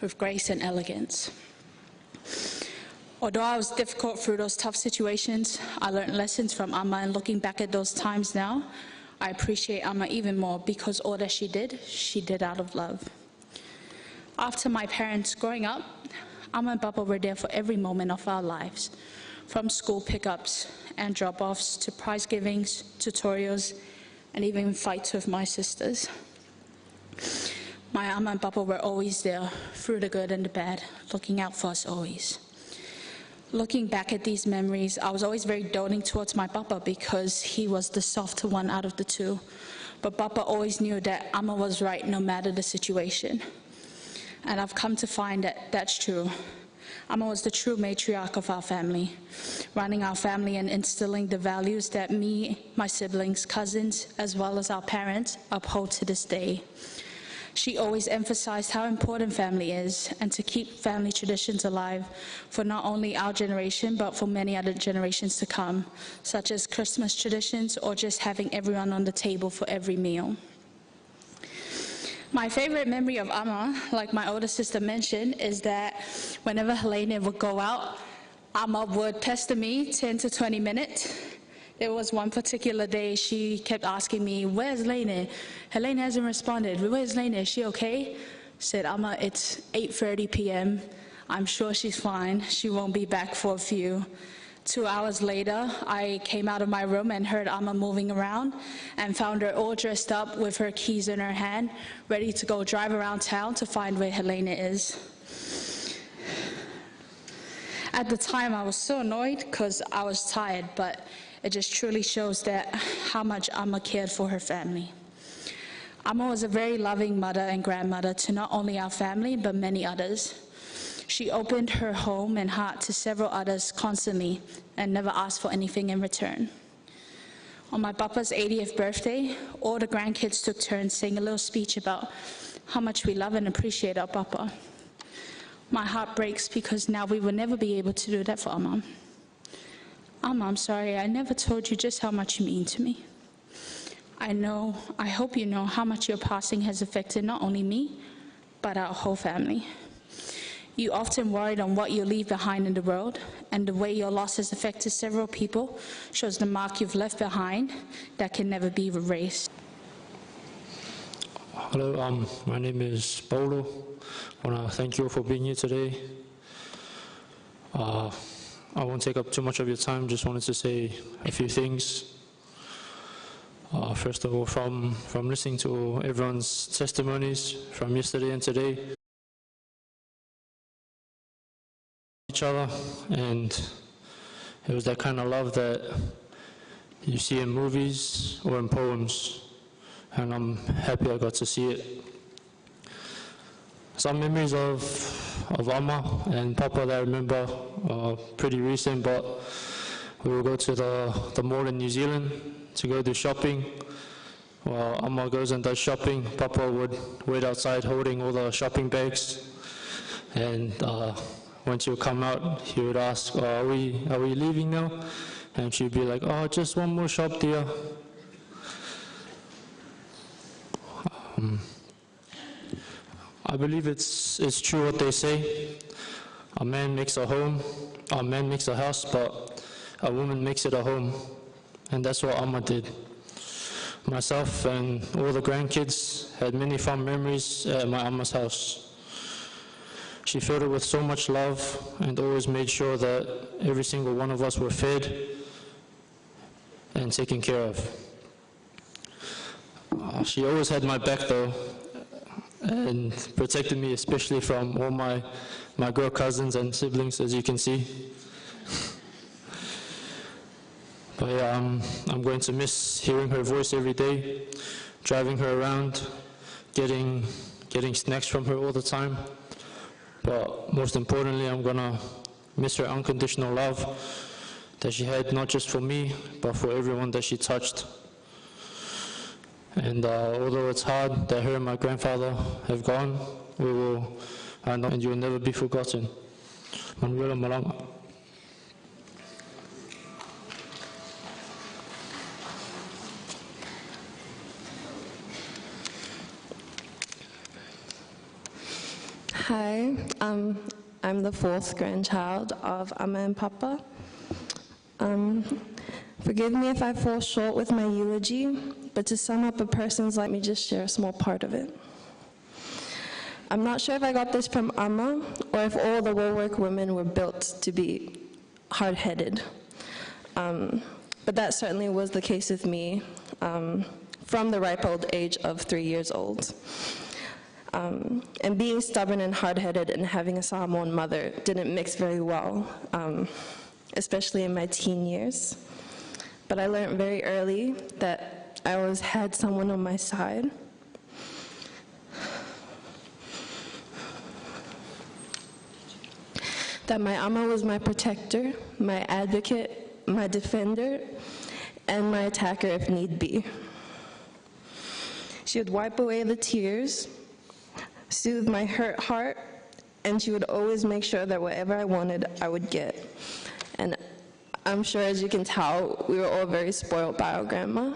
with grace and elegance. Although I was difficult through those tough situations, I learned lessons from Amma, and looking back at those times now, I appreciate Amma even more because all that she did out of love. After my parents growing up, Amma and Papa were there for every moment of our lives, from school pickups and drop-offs to prize givings, tutorials, and even fights with my sisters. My Amma and Papa were always there, through the good and the bad, looking out for us always. Looking back at these memories, I was always very doting towards my Papa because he was the softer one out of the two. But Papa always knew that Amma was right no matter the situation. And I've come to find that that's true. Amma was the true matriarch of our family, running our family and instilling the values that me, my siblings, cousins, as well as our parents uphold to this day. She always emphasized how important family is and to keep family traditions alive for not only our generation, but for many other generations to come, such as Christmas traditions or just having everyone on the table for every meal. My favorite memory of Amma, like my older sister mentioned, is that whenever Helene would go out, Amma would pester me 10 to 20 minutes. There was one particular day she kept asking me, "Where's Lene? Helene hasn't responded. Where's Lene? Is she okay?" I said, "Amma, it's 8:30 p.m. I'm sure she's fine. She won't be back for a few." 2 hours later, I came out of my room and heard Amma moving around and found her all dressed up with her keys in her hand, ready to go drive around town to find where Helena is. At the time, I was so annoyed because I was tired, but it just truly shows that how much Amma cared for her family. Amma was a very loving mother and grandmother to not only our family, but many others. She opened her home and heart to several others constantly and never asked for anything in return. On my papa's 80th birthday, all the grandkids took turns saying a little speech about how much we love and appreciate our papa. My heart breaks because now we will never be able to do that for Amma. Amma, I'm sorry, I never told you just how much you mean to me. I know, I hope you know how much your passing has affected not only me, but our whole family. You often worried on what you leave behind in the world, and the way your loss has affected several people shows the mark you've left behind that can never be erased. Hello, my name is Paulo. I want to thank you all for being here today. I won't take up too much of your time, just wanted to say a few things. First of all, from listening to everyone's testimonies from yesterday and today, each other, and it was that kind of love that you see in movies or in poems, and I'm happy I got to see it. Some memories of Amma and Papa that I remember are pretty recent, but we will go to the mall in New Zealand to go do shopping. While Amma goes and does shopping, Papa would wait outside holding all the shopping bags, and once she would come out, he would ask, oh, are we leaving now? And she'd be like, oh, just one more shop, dear. I believe it's true what they say. A man makes a home, a man makes a house, but a woman makes it a home. And that's what Amma did. Myself and all the grandkids had many fond memories at my Amma's house. She filled it with so much love and always made sure that every single one of us were fed and taken care of. She always had my back though, and protected me, especially from all my girl cousins and siblings, as you can see. But yeah, I'm going to miss hearing her voice every day, driving her around, getting snacks from her all the time. But most importantly, I'm gonna miss her unconditional love that she had, not just for me, but for everyone that she touched. And although it's hard that her and my grandfather have gone, we will, and you will never be forgotten. Manuela Malanga. Hi, I'm the fourth grandchild of Amma and Papa. Forgive me if I fall short with my eulogy, but to sum up a person's life, let me just share a small part of it. I'm not sure if I got this from Amma or if all the Wurwurk women were built to be hard-headed. But that certainly was the case with me from the ripe old age of 3 years old. And being stubborn and hard-headed and having a Samoan mother didn't mix very well, especially in my teen years. But I learned very early that I always had someone on my side. That my Amma was my protector, my advocate, my defender, and my attacker if need be. She would wipe away the tears, soothe my hurt heart, and she would always make sure that whatever I wanted, I would get. And I'm sure, as you can tell, we were all very spoiled by our grandma.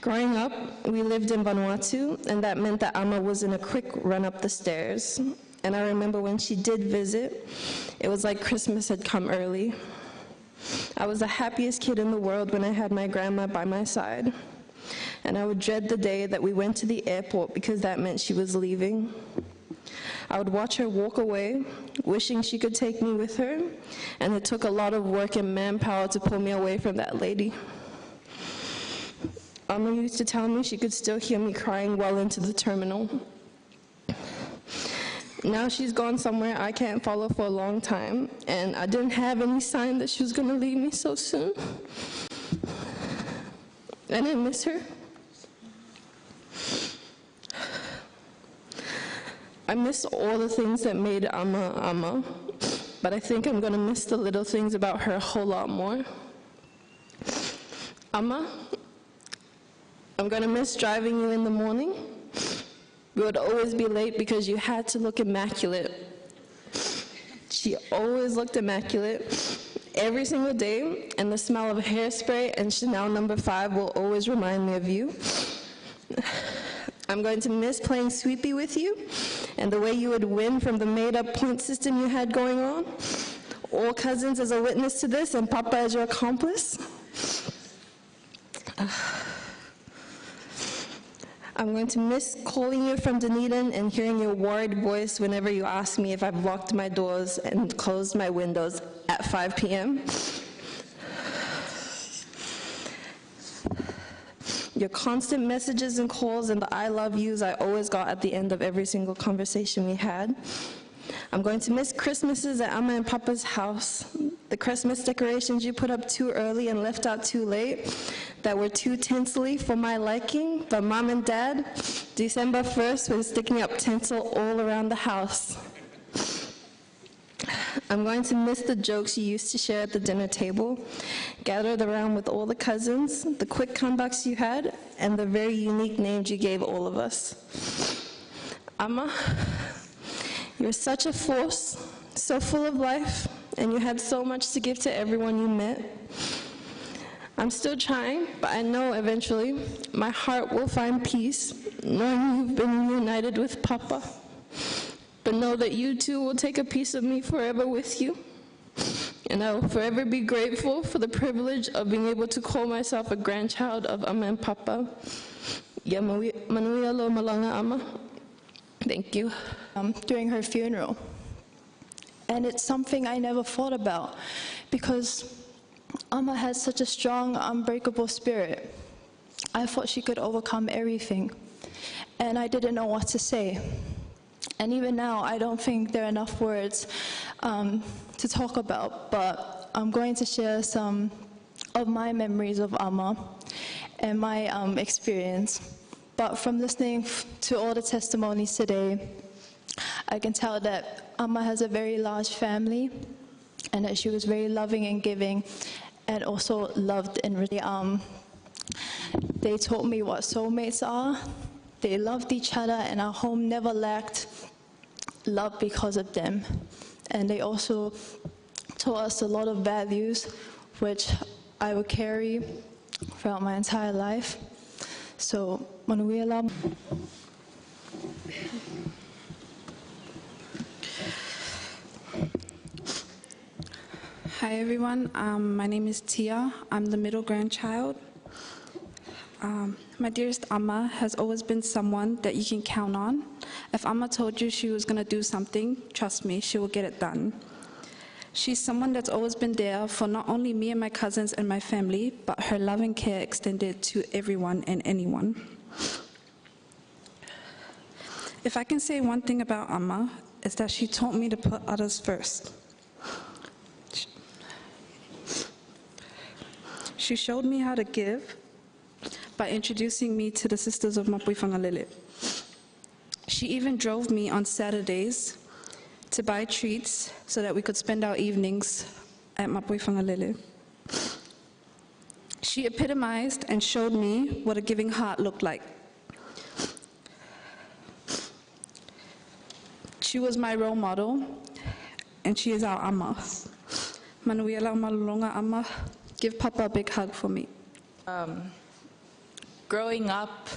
Growing up, we lived in Vanuatu, and that meant that Amma was in a quick run up the stairs. And I remember when she did visit, it was like Christmas had come early. I was the happiest kid in the world when I had my grandma by my side. And I would dread the day that we went to the airport because that meant she was leaving. I would watch her walk away, wishing she could take me with her, and it took a lot of work and manpower to pull me away from that lady. Amma used to tell me she could still hear me crying well into the terminal. Now she's gone somewhere I can't follow for a long time, and I didn't have any sign that she was gonna leave me so soon. And I miss her. I miss all the things that made Amma Amma, but I think I'm gonna miss the little things about her a whole lot more. Amma, I'm gonna miss driving you in the morning. We would always be late because you had to look immaculate. She always looked immaculate, every single day, and the smell of hairspray and Chanel No. 5 will always remind me of you. I'm going to miss playing sweepy with you and the way you would win from the made-up point system you had going on. All cousins as a witness to this and Papa as your accomplice. I'm going to miss calling you from Dunedin and hearing your worried voice whenever you ask me if I've locked my doors and closed my windows at 5 p.m. Your constant messages and calls and the I love yous I always got at the end of every single conversation we had. I'm going to miss Christmases at Amma and Papa's house, the Christmas decorations you put up too early and left out too late that were too tinsely for my liking, but Mom and Dad, December 1st was sticking up tinsel all around the house. I'm going to miss the jokes you used to share at the dinner table, gathered around with all the cousins, the quick comebacks you had, and the very unique names you gave all of us. Amma, you're such a force, so full of life, and you had so much to give to everyone you met. I'm still trying, but I know eventually my heart will find peace, knowing you've been reunited with Papa. But know that you too will take a piece of me forever with you. And I will forever be grateful for the privilege of being able to call myself a grandchild of Amma and Papa. Ya manuia lo malanga Amma. Thank you. During her funeral. And it's something I never thought about because Amma has such a strong, unbreakable spirit. I thought she could overcome everything. And I didn't know what to say. And even now, I don't think there are enough words to talk about, but I'm going to share some of my memories of Amma and my experience. But from listening to all the testimonies today, I can tell that Amma has a very large family and that she was very loving and giving and also loved and really, they taught me what soulmates are. They loved each other, and our home never lacked love because of them. And they also taught us a lot of values, which I will carry throughout my entire life. So, Manuela. Hi everyone, my name is Tia. I'm the middle grandchild. My dearest Amma has always been someone that you can count on. If Amma told you she was going to do something, trust me, she will get it done. She's someone that's always been there for not only me and my cousins and my family, but her love and care extended to everyone and anyone. If I can say one thing about Amma, it's that she taught me to put others first. She showed me how to give by introducing me to the sisters of Mapuifagalele. She even drove me on Saturdays to buy treats so that we could spend our evenings at Mapuifagalele. She epitomized and showed me what a giving heart looked like. She was my role model, and she is our Amma. Manuela Malulonga Amma, give Papa a big hug for me. Growing up,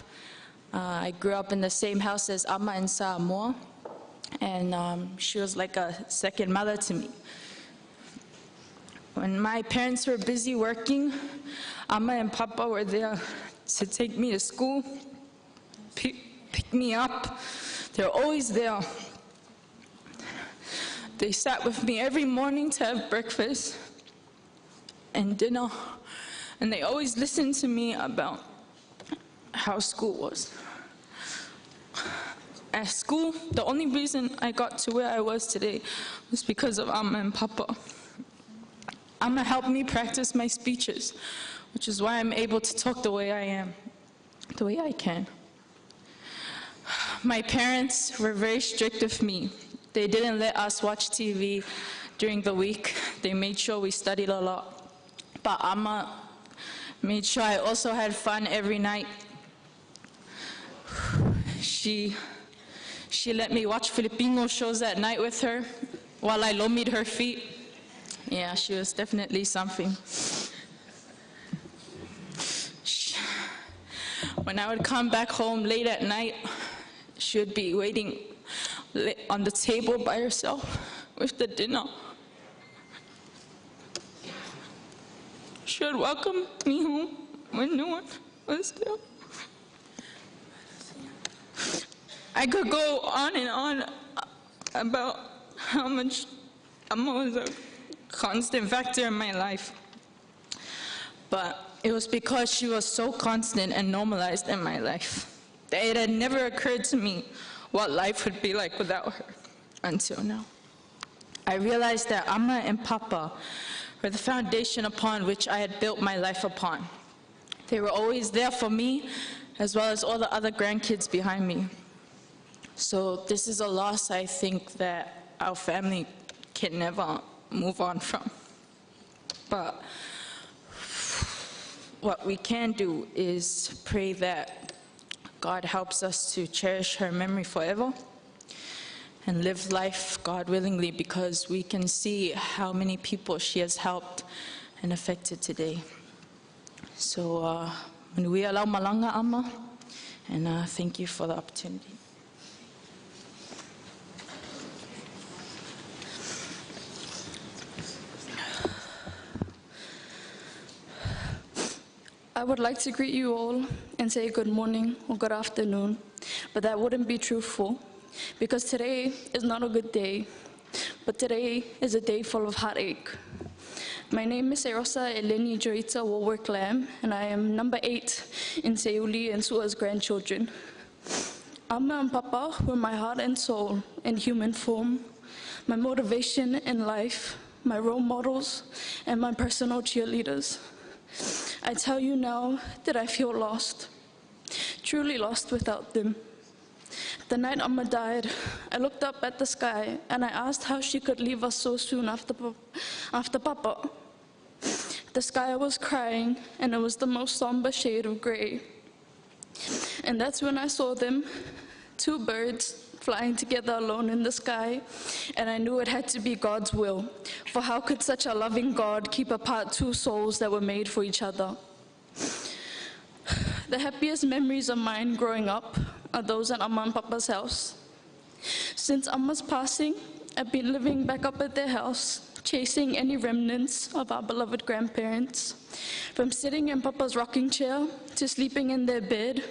I grew up in the same house as Amma in Samoa, and she was like a second mother to me. When my parents were busy working, Amma and Papa were there to take me to school, pick me up. They're always there. They sat with me every morning to have breakfast and dinner, and they always listened to me about how school was. At school, the only reason I got to where I was today was because of Amma and Papa. Amma helped me practice my speeches, which is why I'm able to talk the way I am, the way I can. My parents were very strict with me. They didn't let us watch TV during the week. They made sure we studied a lot. But Amma made sure I also had fun every night. She let me watch Filipino shows at night with her while I lomied her feet. Yeah, she was definitely something. When I would come back home late at night, she would be waiting on the table by herself with the dinner. She would welcome me home when no one was there. I could go on and on about how much Amma was a constant factor in my life. But it was because she was so constant and normalized in my life that it had never occurred to me what life would be like without her until now. I realized that Amma and Papa were the foundation upon which I had built my life upon. They were always there for me, as well as all the other grandkids behind me. So this is a loss I think that our family can never move on from. But what we can do is pray that God helps us to cherish her memory forever and live life, God willingly, because we can see how many people she has helped and affected today. So, manuia lau malanga ama, and thank you for the opportunity. I would like to greet you all and say good morning or good afternoon, but that wouldn't be truthful, because today is not a good day, but today is a day full of heartache. My name is Erosa Eleni Joita Wallwork Lamb, and I am number 8 in Seuli and Sua's grandchildren. Amma and Papa were my heart and soul in human form, my motivation in life, my role models, and my personal cheerleaders. I tell you now that I feel lost, truly lost without them. The night Amma died, I looked up at the sky and I asked how she could leave us so soon after Papa. The sky was crying, and it was the most somber shade of gray. And that's when I saw them, 2 birds flying together alone in the sky, and I knew it had to be God's will, for how could such a loving God keep apart 2 souls that were made for each other? The happiest memories of mine growing up are those at Amma and Papa's house. Since Amma's passing, I've been living back up at their house, chasing any remnants of our beloved grandparents. From sitting in Papa's rocking chair to sleeping in their bed,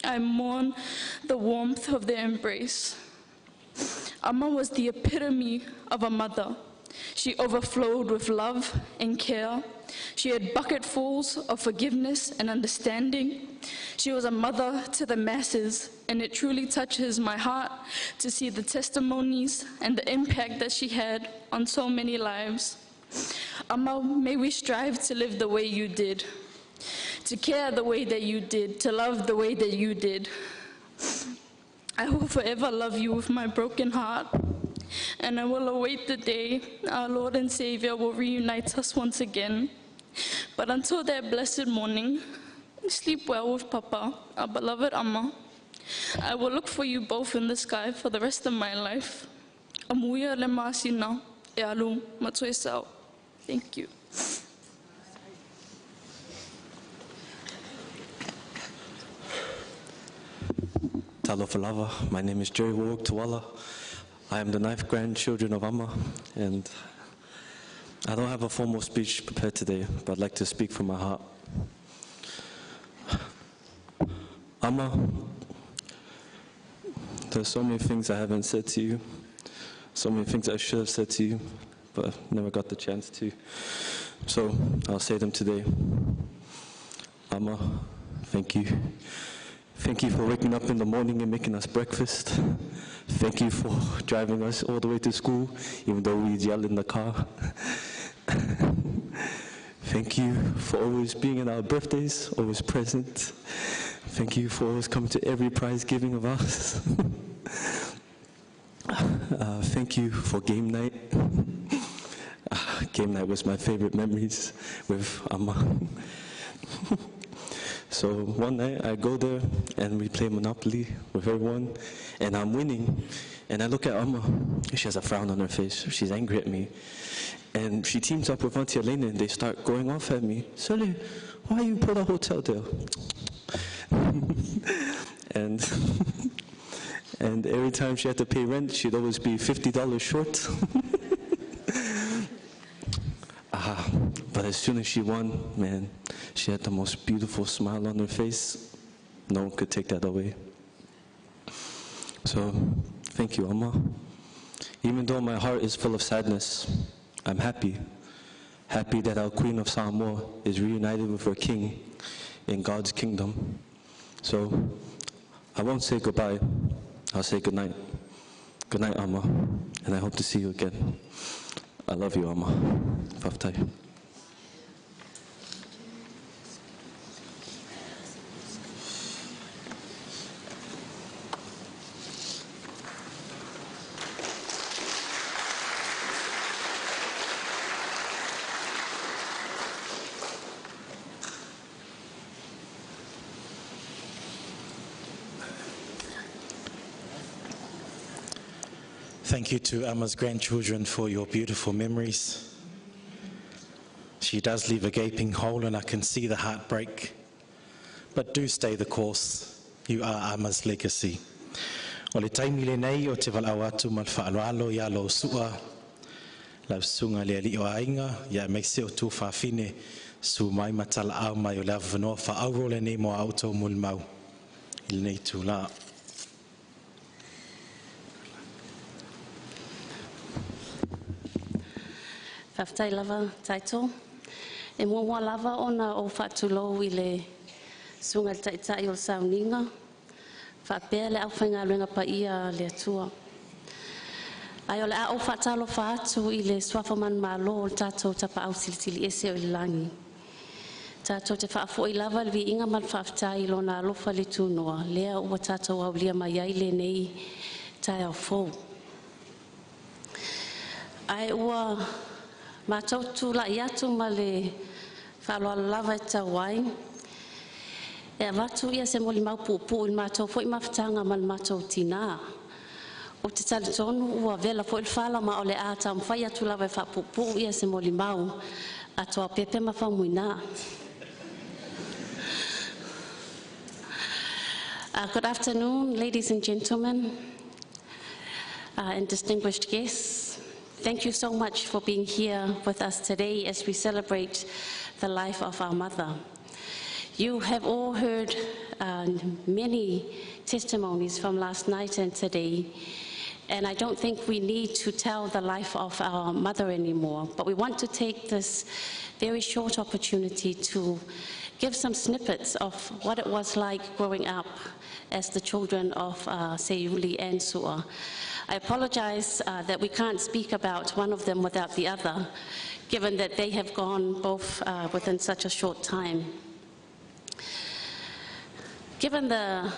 I mourn the warmth of their embrace. Amma was the epitome of a mother. She overflowed with love and care. She had bucketfuls of forgiveness and understanding. She was a mother to the masses, and it truly touches my heart to see the testimonies and the impact that she had on so many lives. Amma, may we strive to live the way you did, to care the way that you did, to love the way that you did. I will forever love you with my broken heart, and I will await the day our Lord and Savior will reunite us once again. But until that blessed morning, sleep well with Papa, our beloved Amma. I will look for you both in the sky for the rest of my life. Amuia le masina, e alu matuesau. Thank you. Talofa lava. My name is Jerry Warwick Tuala. I am the 9th grandchildren of Amma, and I don't have a formal speech prepared today, but I'd like to speak from my heart. Amma, there's so many things I haven't said to you, so many things I should have said to you, but never got the chance to. So I'll say them today. Amma, thank you. Thank you for waking up in the morning and making us breakfast. Thank you for driving us all the way to school, even though we'd yell in the car. Thank you for always being at our birthdays, always present. Thank you for always coming to every prize giving of us. Thank you for game night. Game night was my favorite memories with Amma. So one night I go there and we play Monopoly with everyone, and I'm winning. And I look at Amma, she has a frown on her face. She's angry at me. And she teams up with Auntie Elena and they start going off at me. Sele, why you put a hotel there? and and every time she had to pay rent, she'd always be $50 short. ah, but as soon as she won, man, she had the most beautiful smile on her face. No one could take that away. So, thank you, Amma. Even though my heart is full of sadness, I'm happy. Happy that our Queen of Samoa is reunited with her king in God's kingdom. So, I won't say goodbye. I'll say goodnight. Good night, Amma, and I hope to see you again. I love you, Amma. Faftai. Thank you to Amma's grandchildren for your beautiful memories. She does leave a gaping hole, and I can see the heartbreak. But do stay the course. You are Amma's legacy. O le taimi lenei o te valaau atu ma le faaaloalo ia lou Su'a, lau susuga le alii o aiga, ia aemaise o tuafafine, susu mai ma talaau mai o le avanoa faaauro lenei mo a outou molimau i lenei itulā. Faafetai lava Taito. E muamua lava ona ou faatulou i le Susuga i le Taitai o le Sauniga faapea le aufaigaluega paia a le Atua. Ae o le a ou faatalofa atu i le Suafa manumalo o le tatou Tapaau Silisili Ese o i le Lagi. Tatou te faafoi lava le viiga ma le faafetai i Lona alofa le tunoa, lea ua tatou aulia mai ai lenei taeao fou. Ae ua matou tulai atu ma le faaaloalo lava e tatau ai e avatu ia se molimau puupuu i le matou foi mafutaga ma le matou tinā. Ou te talitonu ua vela foi le fala ma o le a taumafai atu lava e faapuupuu ia se molimau a Tuaopepe ma Faumuina. Good afternoon, ladies and gentlemen, and distinguished guests. Thank you so much for being here with us today as we celebrate the life of our mother. You have all heard many testimonies from last night and today, and I don't think we need to tell the life of our mother anymore, but we want to take this very short opportunity to give some snippets of what it was like growing up as the children of Seiuli and Sua. I apologize that we can't speak about one of them without the other, given that they have gone both within such a short time. Given the,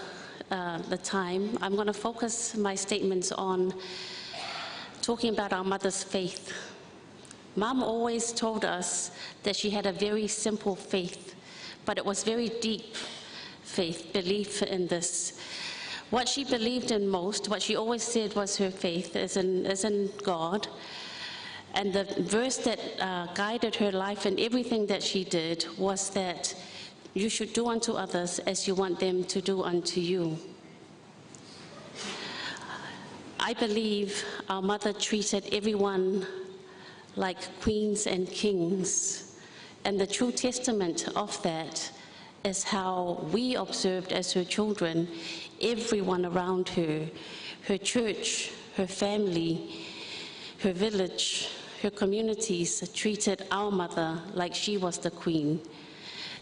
the time, I'm going to focus my statements on talking about our mother's faith. Mom always told us that she had a very simple faith, but it was very deep faith, belief in this. What she believed in most, what she always said was her faith is in, is in God. And the verse that guided her life and everything that she did was that you should do unto others as you want them to do unto you. I believe our mother treated everyone like queens and kings. And the true testament of that is how we observed as her children everyone around her, her church, her family, her village, her communities treated our mother like she was the queen.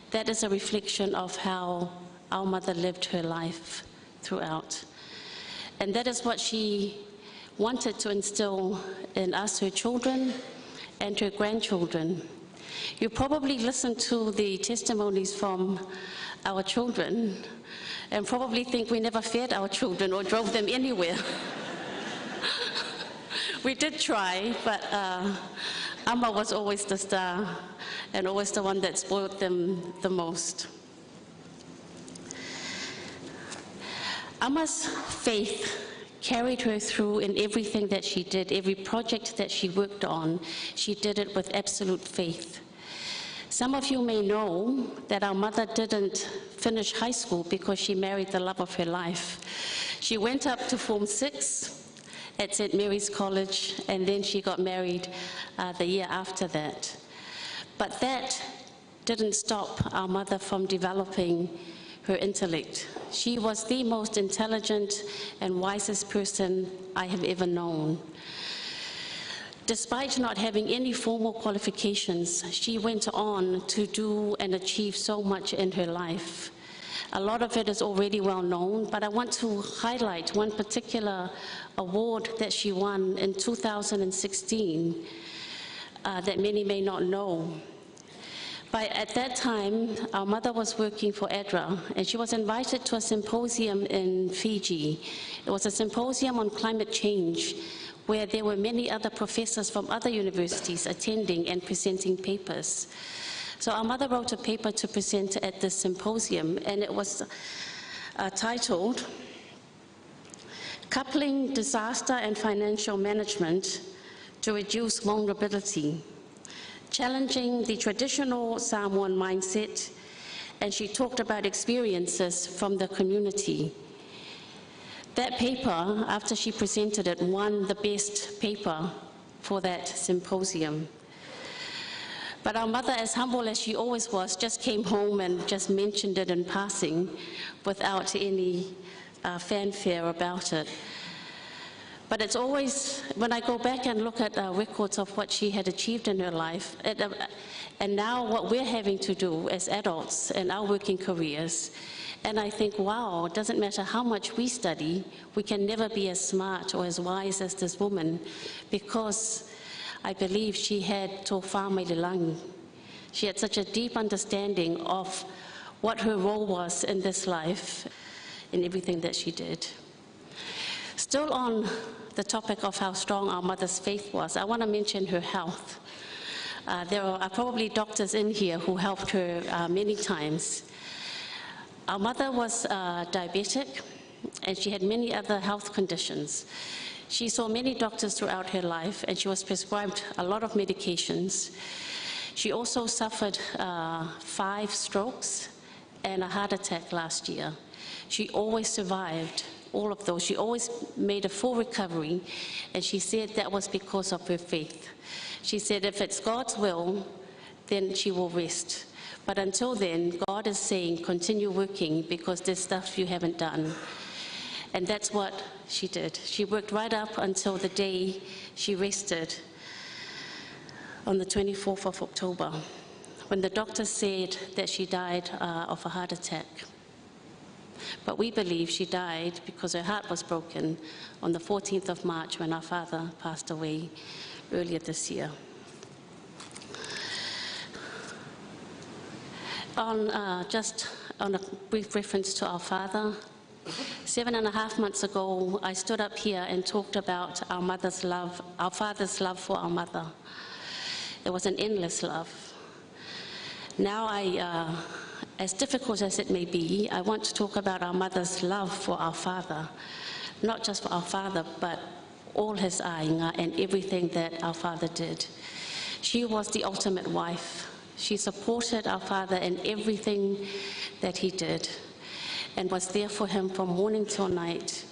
That is a reflection of how our mother lived her life throughout. And that is what she wanted to instill in us, her children, and her grandchildren. You probably listened to the testimonies from our children and probably think we never fed our children or drove them anywhere. we did try, but Amma was always the star and always the one that spoiled them the most. Amma's faith carried her through in everything that she did, every project that she worked on. She did it with absolute faith. Some of you may know that our mother didn't finish high school because she married the love of her life. She went up to Form 6 at St. Mary's College, and then she got married the year after that. But that didn't stop our mother from developing her intellect. She was the most intelligent and wisest person I have ever known. Despite not having any formal qualifications, she went on to do and achieve so much in her life. A lot of it is already well known, but I want to highlight one particular award that she won in 2016 that many may not know. But at that time, our mother was working for ADRA, and she was invited to a symposium in Fiji. It was a symposium on climate change, where there were many other professors from other universities attending and presenting papers. So our mother wrote a paper to present at this symposium, and it was titled, Coupling Disaster and Financial Management to Reduce Vulnerability, Challenging the Traditional Samoan Mindset, and she talked about experiences from the community. That paper, after she presented it, won the best paper for that symposium. But our mother, as humble as she always was, just came home and just mentioned it in passing without any fanfare about it. But it's always, when I go back and look at records of what she had achieved in her life, and now what we're having to do as adults in our working careers, and I think, wow, it doesn't matter how much we study, we can never be as smart or as wise as this woman, because I believe she had tofa mai le lagi. She had such a deep understanding of what her role was in this life, in everything that she did. Still on the topic of how strong our mother's faith was, I want to mention her health. There are probably doctors in here who helped her many times. Our mother was diabetic, and she had many other health conditions. She saw many doctors throughout her life, and she was prescribed a lot of medications. She also suffered 5 strokes and a heart attack last year. She always survived all of those. She always made a full recovery, and she said that was because of her faith. She said if it's God's will, then she will rest. But until then, God is saying, continue working because there's stuff you haven't done. And that's what she did. She worked right up until the day she rested on the 24th of October, when the doctor said that she died of a heart attack. But we believe she died because her heart was broken on the 14th of March when our father passed away earlier this year. On just on a brief reference to our father, 7.5 months ago, I stood up here and talked about our mother's love, our father's love for our mother. It was an endless love. Now as difficult as it may be, I want to talk about our mother's love for our father. Not just for our father, but all his aiga and everything that our father did. She was the ultimate wife. She supported our father in everything that he did and was there for him from morning till night.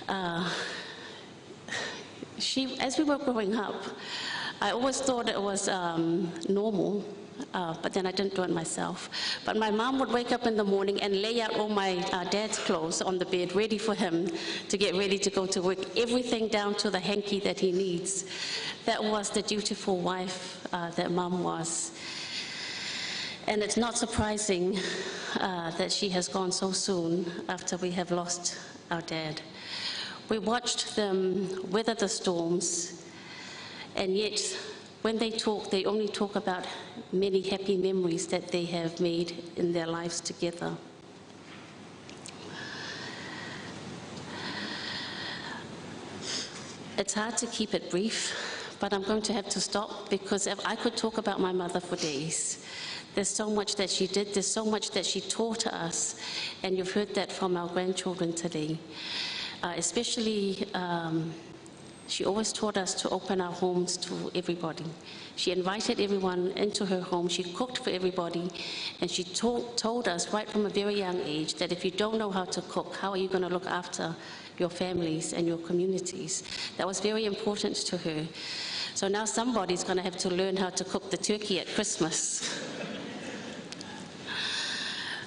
As we were growing up, I always thought it was normal, but then I didn't do it myself. But my mom would wake up in the morning and lay out all my dad's clothes on the bed, ready for him to get ready to go to work, everything down to the hanky that he needs. That was the dutiful wife that Mom was. And it's not surprising that she has gone so soon after we have lost our dad. We watched them weather the storms, and yet when they talk, they only talk about many happy memories that they have made in their lives together. It's hard to keep it brief, but I'm going to have to stop because if I could talk about my mother for days. There's so much that she did, there's so much that she taught us, and you've heard that from our grandchildren today. Especially, she always taught us to open our homes to everybody. She invited everyone into her home. She cooked for everybody. And she told us right from a very young age that if you don't know how to cook, how are you going to look after your families and your communities? That was very important to her. So now somebody's going to have to learn how to cook the turkey at Christmas.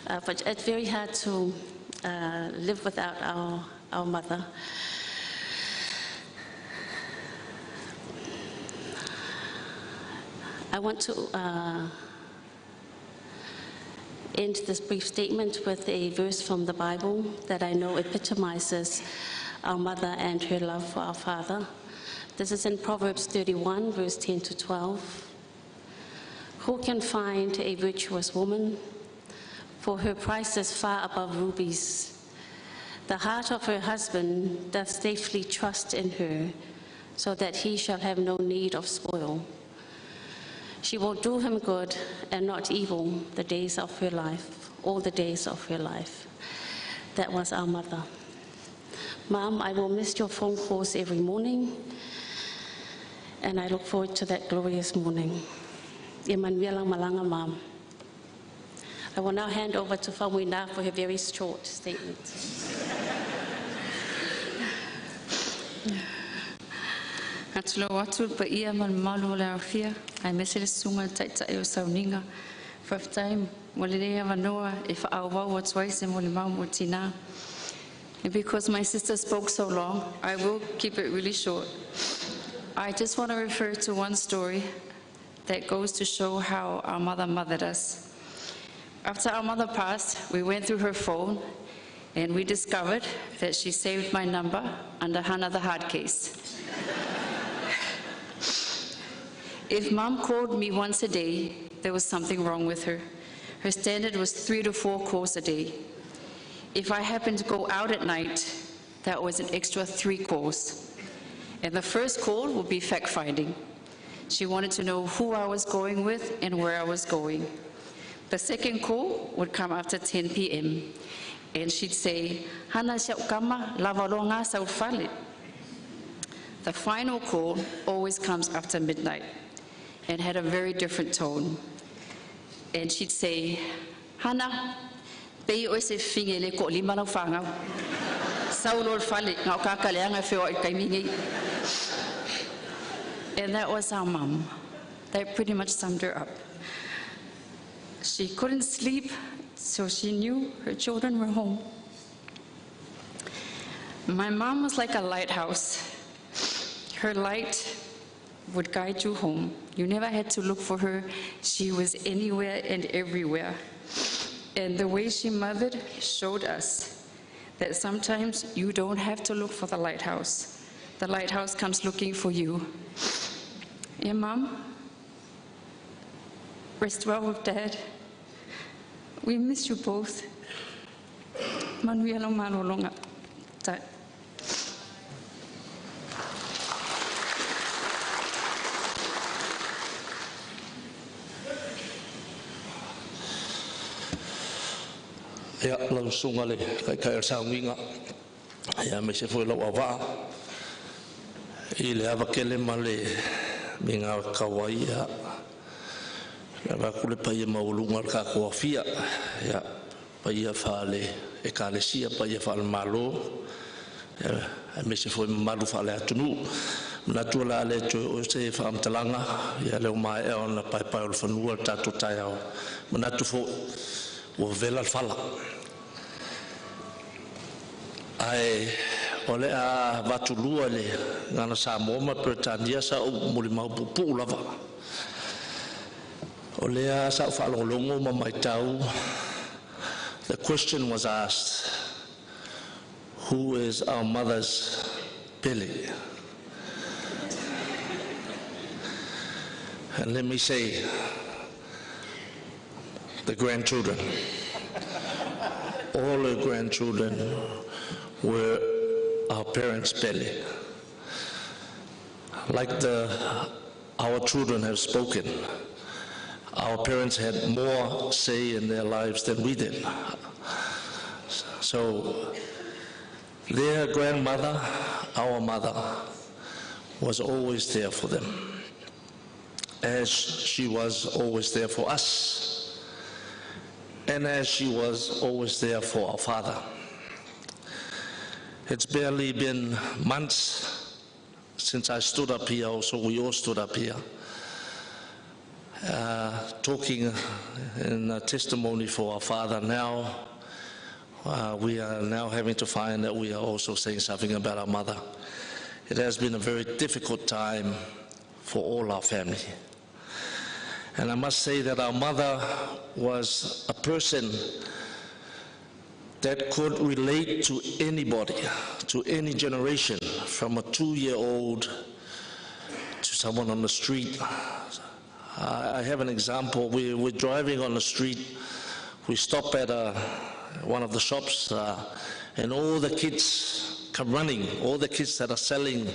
But it's very hard to live without our mother. I want to end this brief statement with a verse from the Bible that I know epitomizes our mother and her love for our father. This is in Proverbs 31, verse 10 to 12. Who can find a virtuous woman? For her price is far above rubies. The heart of her husband doth safely trust in her, so that he shall have no need of spoil. She will do him good and not evil the days of her life, all the days of her life. That was our mother. Mom, I will miss your phone calls every morning, and I look forward to that glorious morning. Emanuela Malanga, Mom. I will now hand over to Faumuina for her very short statement. Atulo atu pa ia ma le malu o le aofia, aemaise le susuga i le Taitai o Sauniga. Faafetai mo lenei avanoa e faaauau atu ai se molimau mo tinā. And because my sister spoke so long, I will keep it really short. I just want to refer to one story that goes to show how our mother mothered us. After our mother passed, we went through her phone and we discovered that she saved my number under Hannah the Hard Case. If Mom called me once a day, there was something wrong with her. Her standard was 3 to 4 calls a day. If I happened to go out at night, that was an extra 3 calls. And the first call would be fact-finding. She wanted to know who I was going with and where I was going. The second call would come after 10 p.m. And she'd say, Hana siaukama, lava longa saufale. The final call always comes after midnight and had a very different tone. And she'd say, Hana, pei o se finge le ko lima lau whangau. Saulo fale, ngau kakaleanga whio i kaimingi. And that was our mum. That pretty much summed her up. She couldn't sleep, so she knew her children were home. My mom was like a lighthouse. Her light would guide you home. You never had to look for her. She was anywhere and everywhere. And the way she mothered showed us that sometimes you don't have to look for the lighthouse. The lighthouse comes looking for you. Yeah, Mom, rest well with Dad. We miss you both. Manuela Malolonga. Ia lau susuga le taitai o le saugiga ia aemaise foi lau auvaa i le ava tele ma le miga tau ai ia le avatu le paia maualuga o le tatou afia ia paia faale ekalesia paia faalemalo ia aemaise foi mamalu faale atunuu. Manatu o le a le toe oo se faamatalaga ia lea ua maea ona paepae o le fanua le tatou taeao. Manatu foi ua vela le fala. Ae o le a vatulua i le gagana Samoa ma Peretania sa ou molimau puupuu lava. O lea sa ou faalogologo ma maitau. The question was asked, who is our mother's pele? And let me say, the grandchildren. All her grandchildren were our parents' pele. Like our children have spoken, our parents had more say in their lives than we did. So Their grandmother, our mother, was always there for them, as she was always there for us, and as she was always there for our father. It's barely been months since I stood up here, also we all stood up here, talking in a testimony for our father. Now, we are now having to find that we are also saying something about our mother. It has been a very difficult time for all our family. And I must say that our mother was a person that could relate to anybody, to any generation, from a 2-year-old to someone on the street. I have an example. We're driving on the street. We stop at one of the shops, and all the kids come running. All the kids that are selling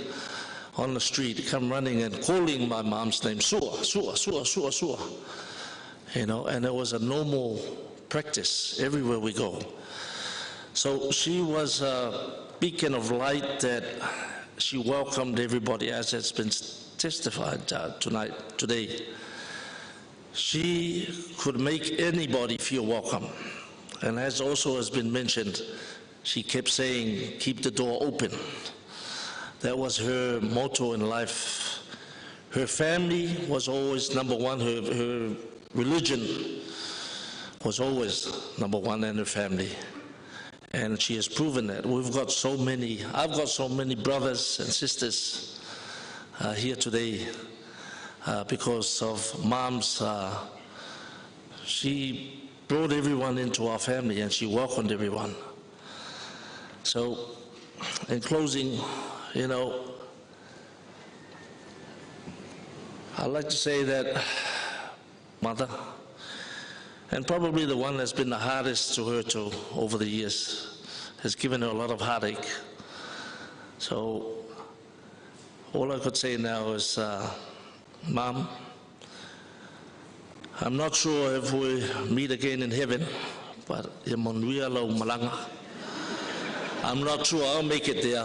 on the street come running and calling my mom's name, Sua, Sua, Sua, Sua, Sua. You know, and it was a normal practice everywhere we go. So she was a beacon of light that she welcomed everybody, as has been testified tonight, today. She could make anybody feel welcome. And as also has been mentioned, she kept saying, keep the door open. That was her motto in life. Her family was always number one. Her religion was always number one, and her family. And she has proven that. We've got so many, I've got so many brothers and sisters here today because of Mom's. She brought everyone into our family and she welcomed everyone. So, in closing, you know, I'd like to say that mother, and probably the one that's been the hardest to her to over the years, has given her a lot of heartache. So all I could say now is, Mom, I'm not sure if we meet again in heaven, but I'm not sure I'll make it there.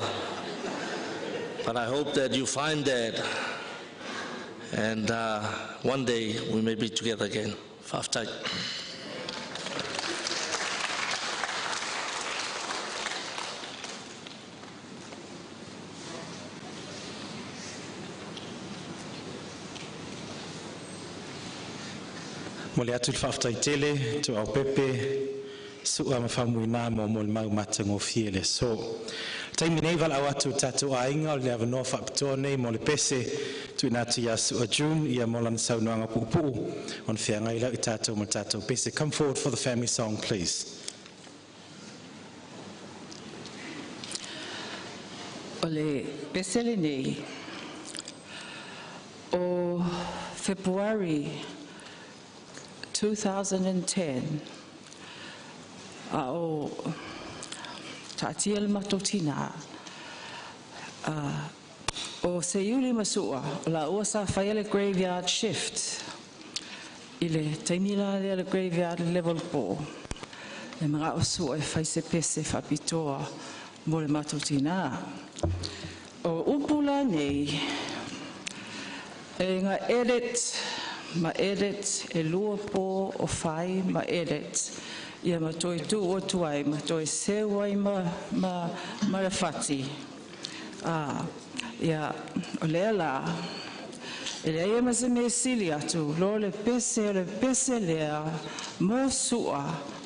But I hope that you find Dad, and one day we may be together again. Fa'afetai. Mo le atu le fa'afetai tele Tuaopepe Su'a ma Faumuina mo mo le mau matagofie le aso. Taimi nei valaau atu tatou aiga o le avanoa faapitoa nei mo le pese tuuina atu iā Su'a June ia mo lana saunoaga puupuu ona feagai lea i tatou ma le tatou pese. Come forward for the family song, please. O le pese lenei o February 2010 a o taatia le matou tinā o Seiuli ma Su'a o laua sa faia le graveyard shift i le taimi la lea le graveyard le level po e mana'o Su'a e fai se pese faapitoa mo le matou tinā. O upu la nei e ga edit ma edit e lua po o fai ma edit ia ma toe tuu atu ai ma toe seu ai ma ma ma le fati. A ia o lea la e leai ma se mea sili atu lo le pese o le pese lea mo Su'a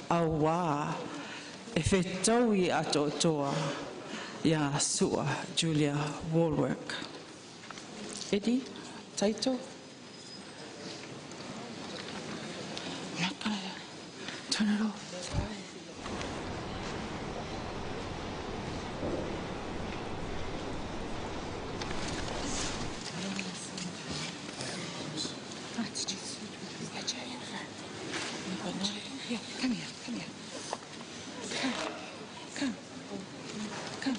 auā e fetaui atoatoa iā Su'a Julia Wallwork. Eddie, title? I'm not gonna turn it off. Yeah, come here, come here. Come, come, come.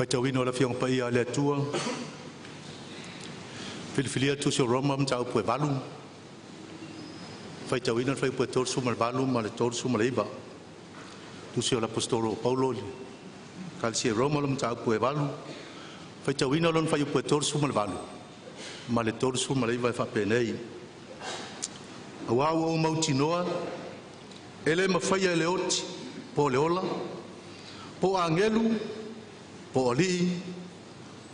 Faitauina o le Afioga Paia a le Atua, filifilia le Tusi o Roma mataupu e 8, faitauina le fuaiupu e 38 ma le 39. Tusi o le Aposetolo o Paulo i le Ekalesia i Roma, le mataupu e 8, faitauina lona fuaiupu e 38 ma le 39 e faapenei: Auā ua ou mautinoa, e le mafaia e le oti po o le ola, po o agelu, po o alii,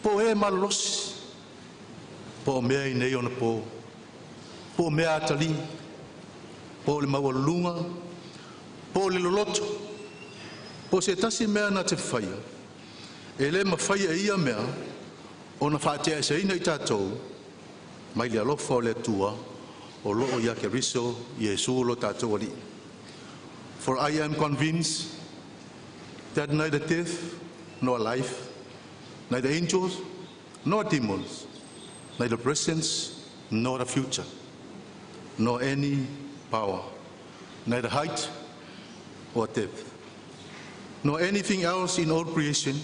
po o e malolosi, po o mea i nei ona po, po o mea atalii, po o le maualuluga, po o le loloto, po o se tasi mea na te faia, e le mafai e ia mea ona faateaeseina i tatou mai le alofa o le Atua o loo ia Keriso Iesu lo tatou Alii. For I am convinced that neither death nor life, neither angels nor demons, neither present nor the future, nor any power, neither height or depth, nor anything else in all creation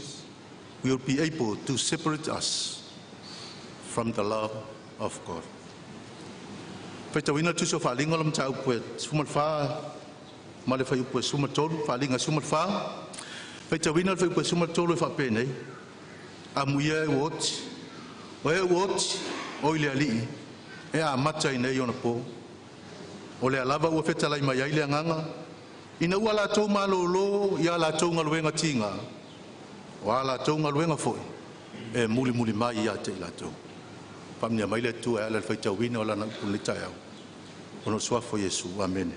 will be able to separate us from the love of God. Faitauina le tusi o Faaliga o le mataupu e 14 ma le fuaiupu e 13, Faaliga 14, faitauina le fuaiupu e 13 e faapenei: Amuia e ua oti, o e ua oti, o i le Alii, e amata i nei ona po. O lea lava ua fetalai mai ai le agaga, ina ua latou malōlō i a latou galuega tiga, o a latou galuega foi e mulimuli mai ia te i latou. Faamanuia mai le Atua e ala i le faitauina o lana upu i lenei taeao. Ona o le suafa o Iesu. Amene.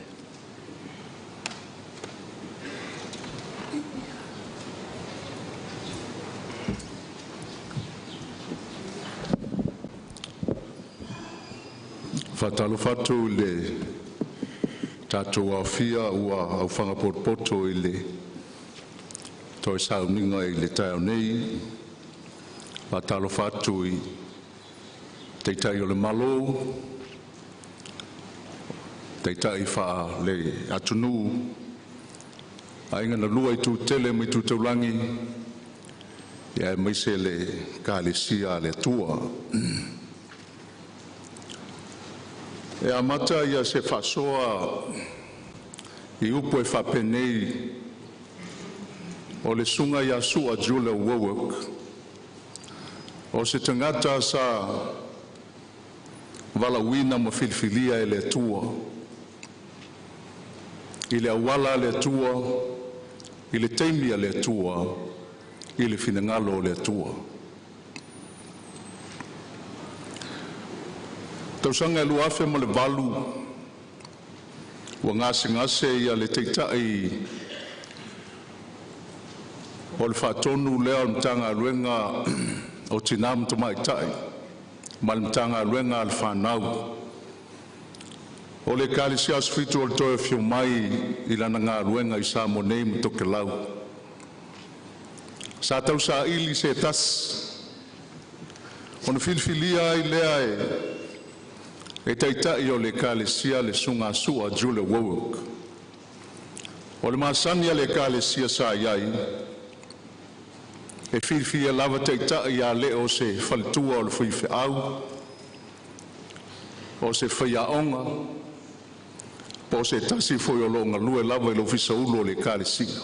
Faatalofa atu i le tatou aofia ua aufaga potopoto i le toe sauniga i le taeao nei. Faatalofa atu i Taitai o le Malo, Taitai faale-atunuu, aiga na lua i itu tele ma itu taulagi, aemaise le Ekalesia a le Atua. E amata ia se faasoa i upu e faapenei o le susuga ia Su'a Julia Wallwork, o se tagata sa valaauina ma filifilia e le Atua i le auala a le Atua i le taimi a le Atua i le finagalo o le Atua. Tausaga e 2008 ua gasegase ia le taitai o le faatonu lea o le Matagaluega o Tina ma Tamaitai ma le Matagaluega a le Fanau o le Ekalesia Asofitu o le Toe Afio Mai i lana galuega i Samoa nei ma Tokelau. Sa tausaili se tasi, ona filifilia ai lea e taitai o le Ekalesia le susuga Su'a Julia Wallwork. O le masani a le Ekalesia sa i ai, e filifilia lava taitai a le o se faletua o le faifeau, o se faiaoga, po o se tasi foi o lo o galue lava i le Ofisa Sili o le Ekalesia.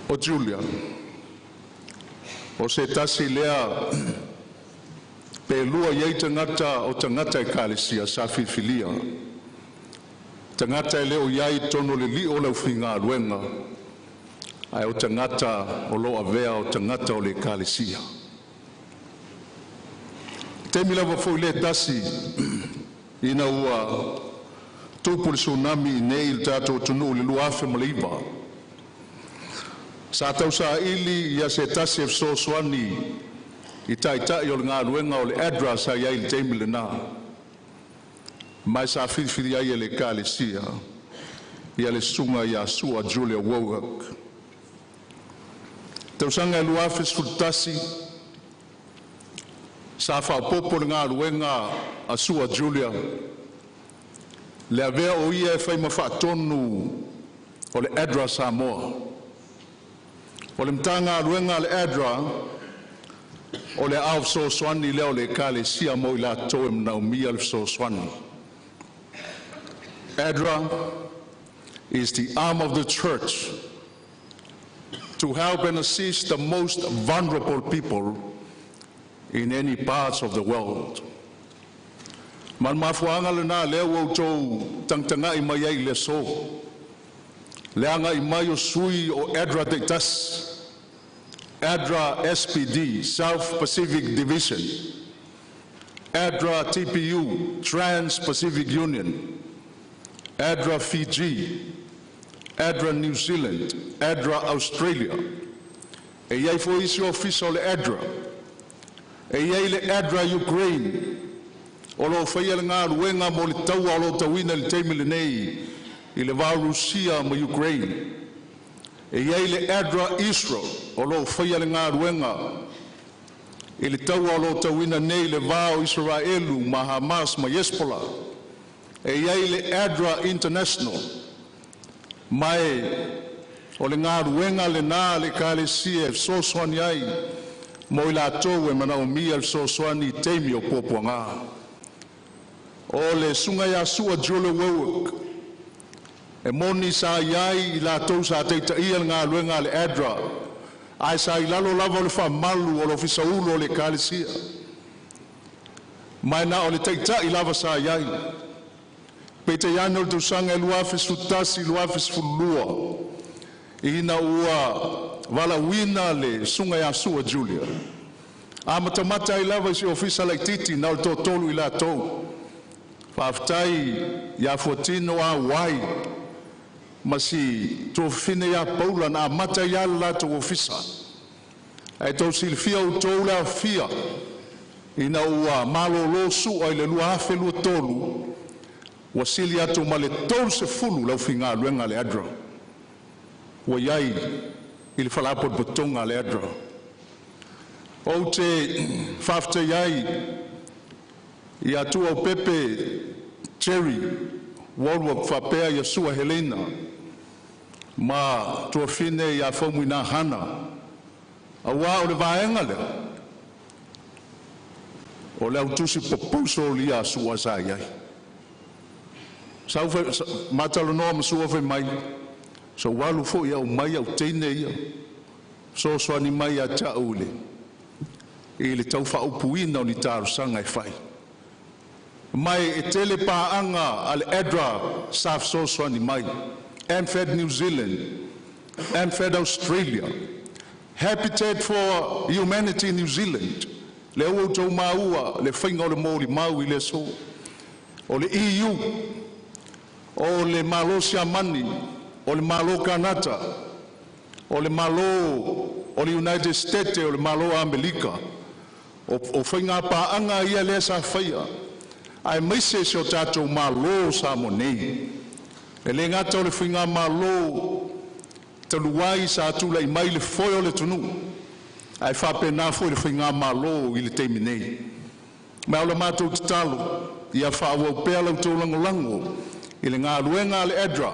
O Julia, o se tasi lea pe lua i ai tagata o tagata ekalesia sa filifilia, tagata e le o i ai i totonu o le lio o le aufaigaluega, ae o tagata o lo o avea o tagata o le ekalesia. Taimi lava foi lea e tasi ina ua tupu le tsunami iinei i le tatou atunuu i le 2009, sa tausaili ia se tasi e fesoasoani i taitai o le galuega o le ADRA sa i ai i le taimi lena, ma sa filifilia ai e le Ekalesia ia le susuga ia Su'a Julia Wallwork. Tausaga e 2011, sa faaopoopo le galuega a Su'a Julia, le avea o ia e fai ma faatonu o le ADRA Samoa. O le Matagaluega a le ADRA, o le aao fesoasoani lea o le Ekalesia mo i latou e manaomia le fesoasoani. ADRA is the arm of the church to help and assist the most vulnerable people in any parts of the world. Ma le mafuaaga lena lea ua outou tagatagai mai ai i le aso. Le agai mai o sui o ADRA taitasi, ADRA SPD, South Pacific Division, ADRA TPU, Trans-Pacific Union, ADRA Fiji, ADRA New Zealand, ADRA Australia. E i ai foi isi ofisa o le ADRA, e i ai le ADRA Ukraine, o lo o faia le galuega mo le taua o lo o tauina i le taimi lenei i le va o Rusia ma Ukraine. E i ai le ADRA Israel, o lo o faia le galuega i le taua o lo o tauina nei i le va o Isaraelu ma Hamas ma Hezbollah. E i ai le ADRA International, ma o le galuega lena a le Ekalesia e fesoasoani ai mo i latou e manaomia le fesoasoani i taimi o puapuaga. O le susuga ia Su'a Julia Wallwork, e moni sa i ai i latou sa taitaia le galuega a le ADRA, ae sa i lalo lava o le faamalu o le Ofisa Sili o le Ekalesia, ma e na o le taitai lava sa i ai. Peitai ane o le tausaga e 2011-2012, ina ua valaauina le susuga ia Su'a Julia, amatamata ai lava i se ofisa laitiiti na o le toatolu i latou. Faafetai ia Fuatino Auai ma si tuafafine ia Paula na amata ai lava le latou ofisa. Ae tou te silafia outou le aofia ina ua malolo Su'a i le 2023, ua sili atu ma le 30 le aufaigaluega a le ADRA ua i ai i le Faalapotopotoga a le ADRA. Ou te faafetai ai ia Tuaeupepe Jerry Wallwork faapea Sua Heleina ma tuafafine ia Faumuina Hana, aua o le vaega lea o le au tusi proposal ia a Sua sa i ai. Sa ou ma talanoa ma Sua fai mai, so ua alu foi au mai au teine ia, fesoasoani mai ia te au i le tau faaupuina o ni talosaga e fai. Ma e tele paaga a le ADRA sa fesoasoani mai, AMFED New Zealand, AMFED Australia, Habitat for Humanity New Zealand, lea ua outou maua le faiga o le molimau i le aso. O le EU, o le Malo Siamani, o le Malo Kanata, o le Malo o le United States, o le Malo Amerika, o faiga paaga ia lea sa faia, aemaise si o tatou Malo o Samoa nei. E le gata o le faigamalo Talu ai sa tulai mai le foe o le atunuu, ae faapena foi le faigamalo i le taimi nei. Ma o le matou tatalo, ia faaauau pea la outou lagolago i le galuega a le ADRA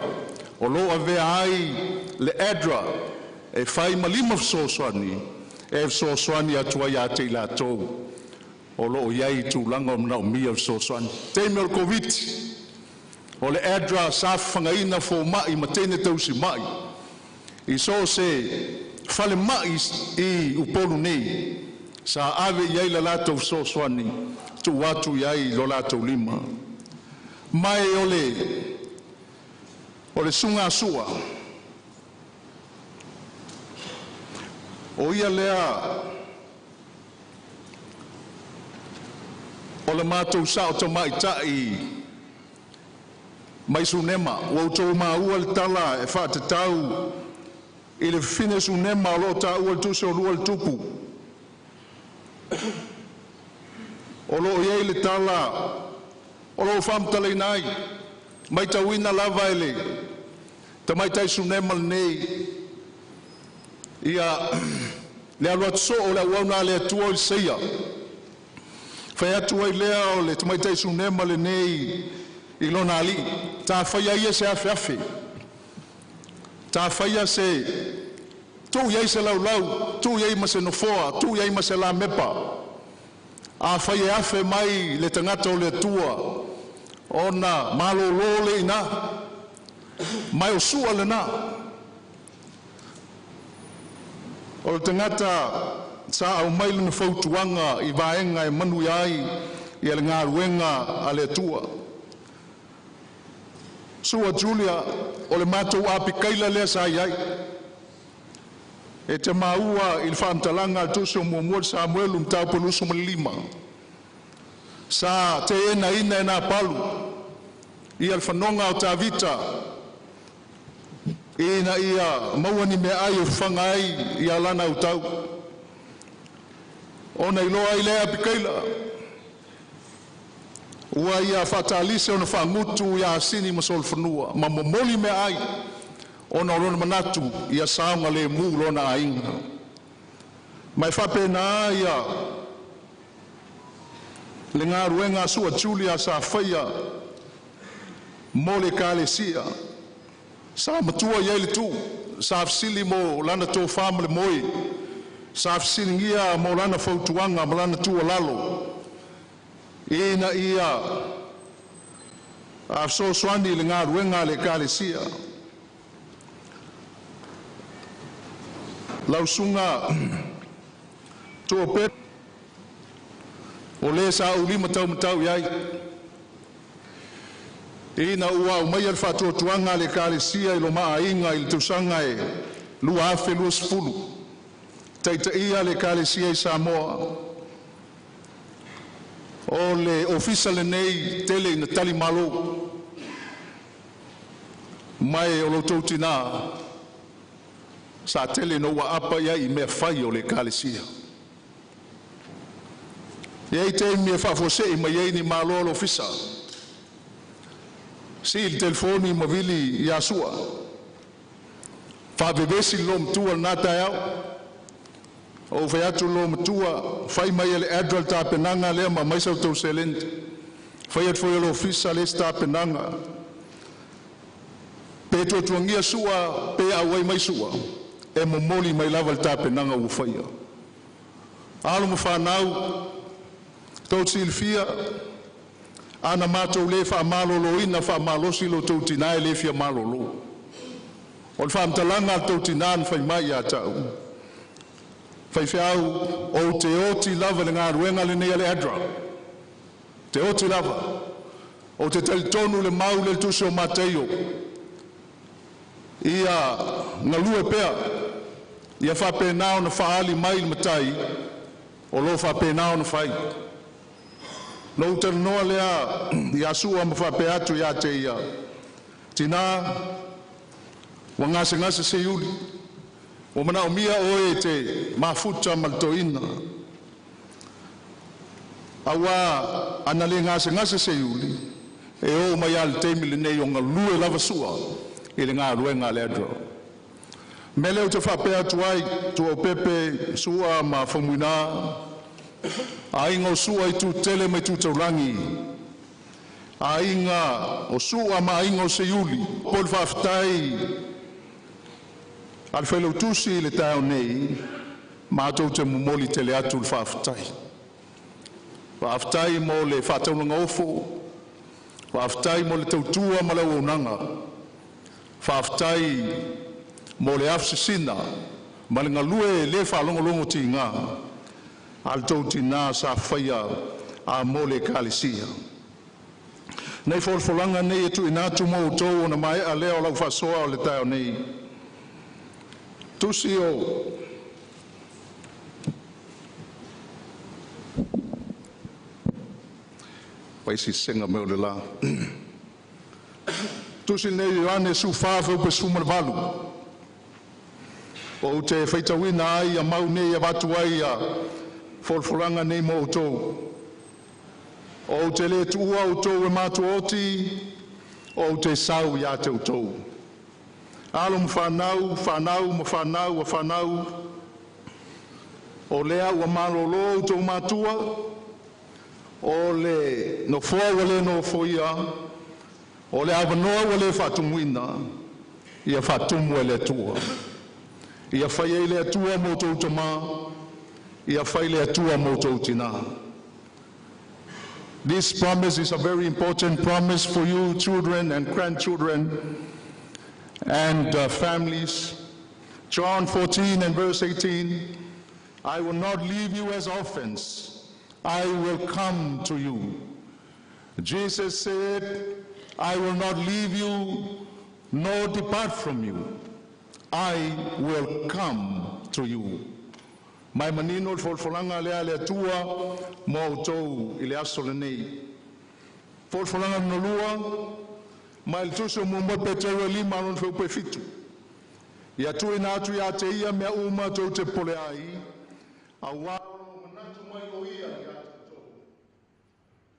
o lo o avea ai le ADRA e fai ma lima fesoasoani e fesoasoani atu ai ia te i latou o lo o i ai i tulaga o le manaomia o le fesoasoani. I le taimi o le Koviti, o le ADRA sa fafagaina fomai ma teine tausimai i so o se falemai i Upolu nei, sa ave i ai le latou fesoasoani, tuu atu i ai lo latou lima. Ma o le susuga a Sua, o ia lea o le matou sao tamaitai mai Sunema. Ua outou maua le tala e faatatau i le fafine Sunema o lo o taua i le tusi o Rua a le Tupu. O lo o i ai le tala o lo o faamatalaina ai, matauina lava e le tamaitai Sunema lenei ia le alu atu soo o le auauna a le Atua o Eliseia. Fai atu ai lea o le tamaitai Sunema lenei i lona alii, “Ta faia ia se afeafe, ta faia se tuu i ai se laulau, tuu i ai ma se nofoa, tuu i ai ma se lamepa. Afai e afe mai le tagata o le Atua, ona malolo lea i ina.” Ma o Sua lena. O le tagata sa aumai lana fautuaga i vaega e manuia ai ia le galuega a le Atua. Sua Julia, o le matou Apikaila lea sa i ai. E te maua i le faamatalaga a le Tusi o Muamua Samuelu mataupu 25, sa teenaina e Napalu ia le fanoga o Tavita ina ia maua ni meaai e fafaga ai ia lana autau. Ona iloa ai lea e Apikaila ua ia faatalise ona faagutu ia Asini ma Solofanua ma momoli meaai ona o lona manatu ia saogalemu lona aiga. Ma e faapena ia le galuega a Sua Julia sa faia mo le Ekalesia. Sa matua i ai le tuu, sa fesili mo lana tofa ma le moe, sa fesiligia mo lana fautuaga ma lana tuualalo ina ia fesoasoani i le galuega a le Ekalesia. Lau Susuga Tuua o le sa ou lima taumatau i ai ina ua aumaia le faatuatuaga a le Ekalesia i loma aiga i le tausaga e 2020, taitaia le Ekalesia i Samoa. O le ofisa lenei tele ina talimalo, ma o lo outou tina sa tele ina ou aapa i ai i mea fai o le Ekalesia. E i ai taimi e faafuasei mai ai ni malo o le ofisa, sii le telefoni ma vili ia Sua, faavevesi le loomatua i lena taeao. Ou fai atu i le loomatua, fai mai e le ADRA le tapenaga lea ma aumai sa outou seleni. Fai atu foi e le ofisa le isi tapenaga. Pe tuatuagia Sua pe auai mai Sua, e momoli mai lava le tapenaga ua faia. Alo ma fanau, tou te silafia, ana matou le faamaloloina faamalosi lo outou tina e le fia malolo. O le faamatalaga a le tou tina na fai mai ia te au, faifeau, ou te oti lava i le galuega lenei a le ADRA, te oti lava. Ou te talitonu le mau lea i le tusi o Mataio, ia galue pea, ia faapena ona faaali mai le matai o lo o faapena ona fai. Na ou talanoa lea ia Sua ma faapea atu ia te ia, tina, ua gasegase Seiuli, ua manaomia oe e te mafuta ma le toeaina. Auā ana le gasegase Seiuli, e oo mai lava i le taimi lenei o galue lava Sua i le galuega a le ADRA. Mea lea ou te faapea atu ai, Tuaopepe, Sua ma Faumuina, aiga o Sua i itu tele ma itu taulagi, aiga o Sua ma aiga o Seiuli, o le faafetai a le Failautusi i le taeao nei, matou te momoli tele atu le faafetai. Faafetai mo le faataulaga ofi, faafetai mo le tautua ma le auaunaga, faafetai mo le afu sisina ma le galue le faalogologotiga a le tou tina sa faia mo le Ekalesia. Nei folafolaga nei e tuuina atu mo outou ona maea lea o lau faasoa o le taeao nei. Tusi o Tusi lenei o Ioane 14 fuaiupu 18. Ou te faitauina ai ia mau nei e avatu ai ia folafolaga nei mo outou. Ou te le tuua outou e matuaoti, ou te sau ia te outou. Alo ma fanau, fanau ma fanau a fanau, o lea ua malolo outou matua, o le nofoa ua le nofoia, o le avanoa ua le faatumuina, ia faatumu e le Atua. Ia fai ai le Atua ma outou tama, ia fai le Atua ma outou tina. This promise is a very important promise for you, children and grandchildren and families. John 14 and verse 18, I will not leave you as orphans. I will come to you. Jesus said, I will not leave you nor depart from you. I will come to you. Mai manino le folafolaga lea a le Atua mo outou i le aso lenei. Folafolaga lona lua, mai le tusi o muamua Petero e 5 lona fuaiupu e 7. Ia tuuina atu ia te ia mea uma tou te popole ai, auā o lo o manatu mai o ia ia te outou.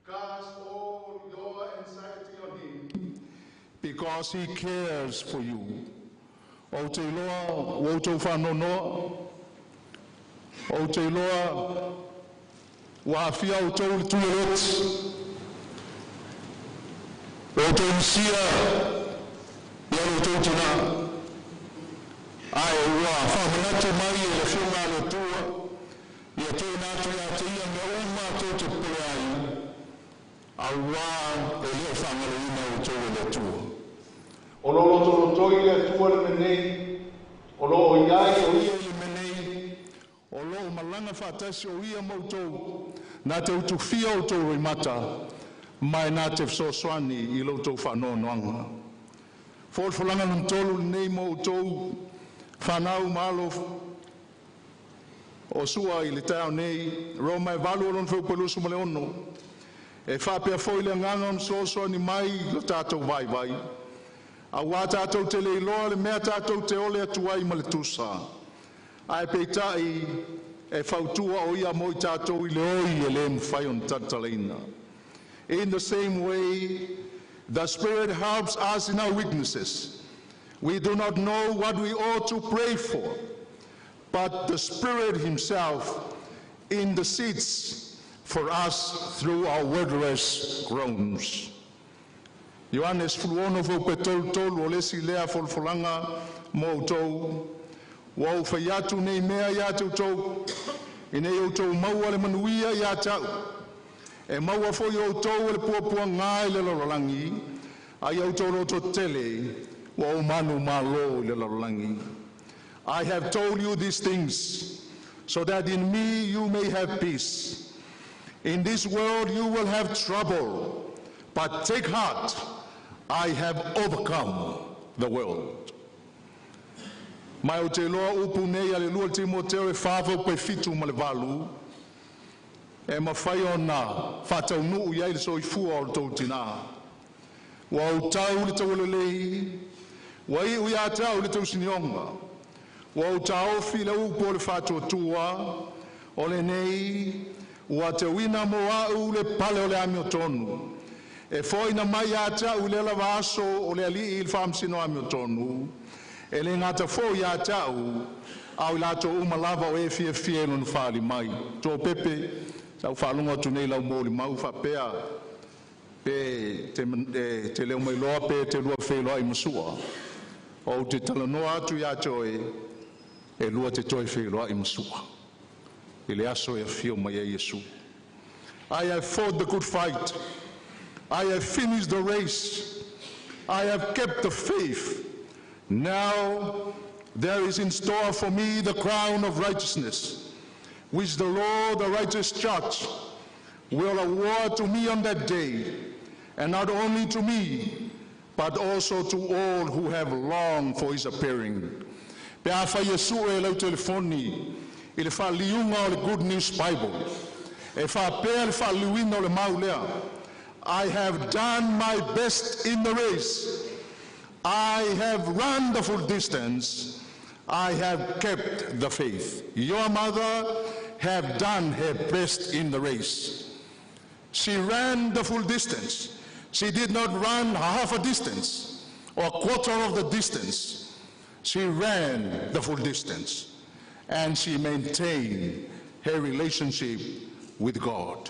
Cast all your anxiety on him, because he cares for you. Ou te iloa ua outou faanoanoa, ou te iloa ua aafia outou i le tui o le oti, ua outou misia ia lo outou tinā, ae ua faamanatu mai e le Afioga a le Atua, ia tuuina atu ia te ia mea uma tou te popole ai, auā e le o faagaloina outou e le Atua. O lo o lotolotoi le Atua le mea nei, o lo o i ai o ia i le mea nei, o lo o malaga faatasi o ia ma outou, na te utufia outou roimata, ma e na te fesoasoani i lo outou faanoanoaga. Folafolaga lona tolu lenei mo outou fanau ma alo o Sua i le taeao nei, Roma e 8 o lona fuaiupu e 26, e faapea foi le agaga ona fesoasoani mai i lo tatou vaivai, auā tatou te le iloa le mea tatou te ole atu ai ma le tusa, ae peitai e fautua o ia mo i tatou i le oi e le mafai ona talatalaina. In the same way, the Spirit helps us in our weaknesses. We do not know what we ought to pray for, but the Spirit Himself intercedes for us through our wordless groans. Ioane 16 fuaiupu e 33 o le isi lea folafolaga mo outou. Ua ou fai atu nei mea ia te outou, ina ia outou maua le manuia ia te au. E maua foi e outou e le puapuaga i le lalolagi, a ia outou lototetele, ua ou manumalo i le lalolagi. I have told you these things, so that in me you may have peace. In this world you will have trouble, but take heart, I have overcome the world. Ma ou te iloa upu nei a le lua Timoteo e 4 fuaiupu e 7 ma le 8, e mafai ona faataunuu i ai le soifua o le tou tinā. Ua ou tau le taua lelei, ua iu ia te au le tausinioga, ua ou taofi le upu o le faatuatua, o lenei ua teuina mo au le pale o le amiotonu, e foaina mai ia te au i lea lava aso o le Alii i le faamasino amiotonu, E le gata foi ia te a'u, a o i latou uma lava o e fiafia i Lona fa'aali mai. Tuaopepe, sa ou faalogo atu nei i lau molimau faapea, pe te, e te le o mailoa pe te lua feiloai ma Sua. Ou te talanoa atu ia te oe, e lua te toe feiloai ma Sua. I le aso e afio mai ai Iesu. I have fought the good fight. I have finished the race. I have kept the faith. Now there is in store for me the crown of righteousness, which the Lord, the righteous judge, will award to me on that day, and not only to me, but also to all who have longed for his appearing. Pe afai e sue e lau telefoni i le faaliuga o le Good News Bible, e faapea le faaliuina o le mau lea, I have done my best in the race. I have run the full distance. I have kept the faith. Your mother have done her best in the race. She ran the full distance. She did not run half a distance or a quarter of the distance. She ran the full distance and she maintained her relationship with God.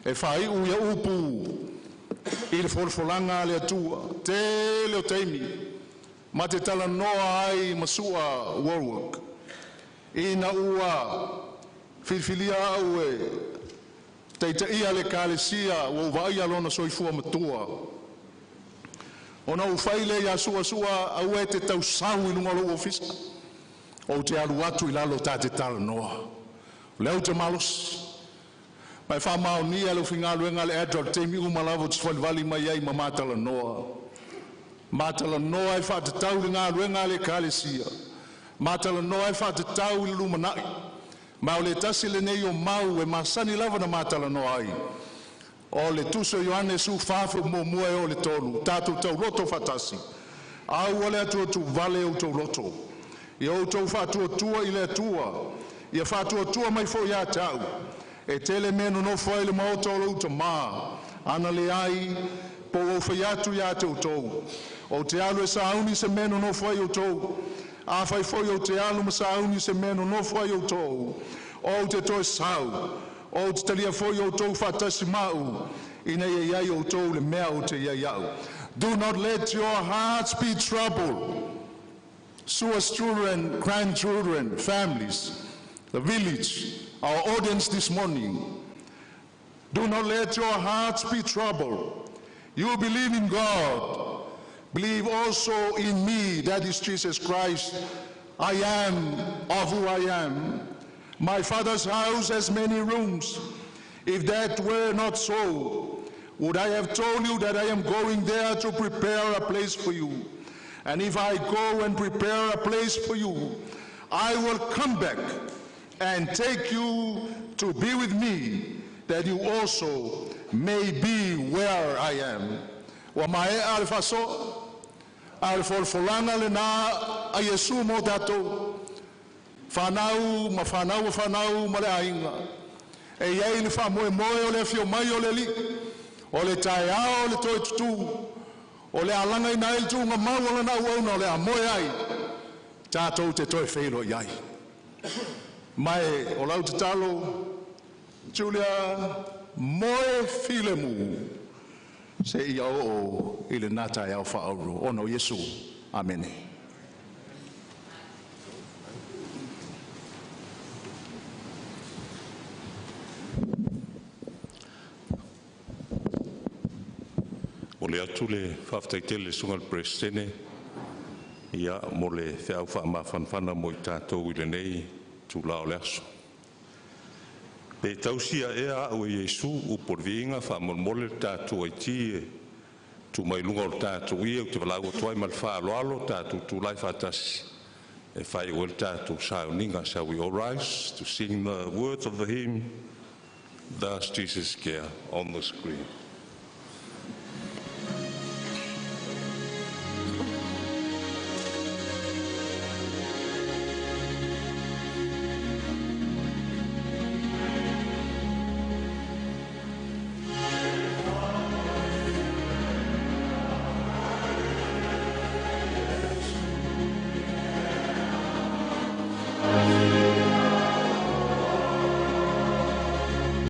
E faai'u ia upu i le folafolaga a le Atua tele o taimi ma te talanoa ai ma Sua Warwick ina ua filifilia a'u e taitaia le Ekalesia ua ou vaaia lona soifua matua ona ou fai lea iā Sua, Sua, aua e te tausau i luga o lou ofisa, ou te alu atu i lalo ta te talanoa o lea ou te malosi ma e faamaonia le aufaigaluega a le ADRA o le taimi uma lava ou te valivali mai ai ma matalanoa matalanoa e faatatau i le galuega a le Ekalesia, matalanoa e faatatau i le lumanai ma o le tasi lenei o mau e masani lava na matalanoa ai o le Tusi o Ioane 14 1 e oo i le 3, tatou tauloto faatasi, aua le atuatuvale o outou loto, ia outou faatuatua i le Atua, ia faatuatua mai foi ia te a'u. E tele mea e nonofo ai i le maota o lo'u Tamā; ana leai, po ua ou fai atu ia te outou, ou te alu e sauni se mea e nonofo ai outou. Afai foi ou te alu ma sauni se mea e nonofo ai outou, ou te toe sau, ou te talia foi outou faatasi ma a'u, ina ia i ai outou i le mea ou te i ai a'u. Do not let your hearts be troubled. Sua's children, grandchildren, families, the village, our audience this morning, do not let your hearts be troubled. You believe in God, believe also in me, that is Jesus Christ. I am of who I am. My Father's house has many rooms. If that were not so, would I have told you that I am going there to prepare a place for you? And if I go and prepare a place for you, I will come back and take you to be with me, that you also may be where I am. Ua maea le faasoa, a o le folafolaga lenā a Iesu mo tatou, fanau ma fanau ma fanau ma le aiga. E i ai le faamoemoe o le afio mai o le Alii, o le taeao o le toe tutū, o le alagaina ai le tuugamau o lana auauna o le a moe ai, tatou te toe feiloai ai. Ma e o lau tatalo, Julia, moe filemu, seia oo i lenā taeao faaauro ona o Iesu. Amene. Momoli atu le faafetai tele i le Susuga i le Peresetene ia mo le feau faamafanafana mo i tatou i lenei itula o le aso. Pe tausia ea a'u e Iesu upu o le viiga faamolemole le tatou aiti e tu mai luga o le tatou ie. Ou te valaau atu ai ma le faaaloalo tatou tulai faatasi e faai'u ai le tatou sauniga. Shall we all rise to sing the words of the hymn, Does Jesus Care, on the screen.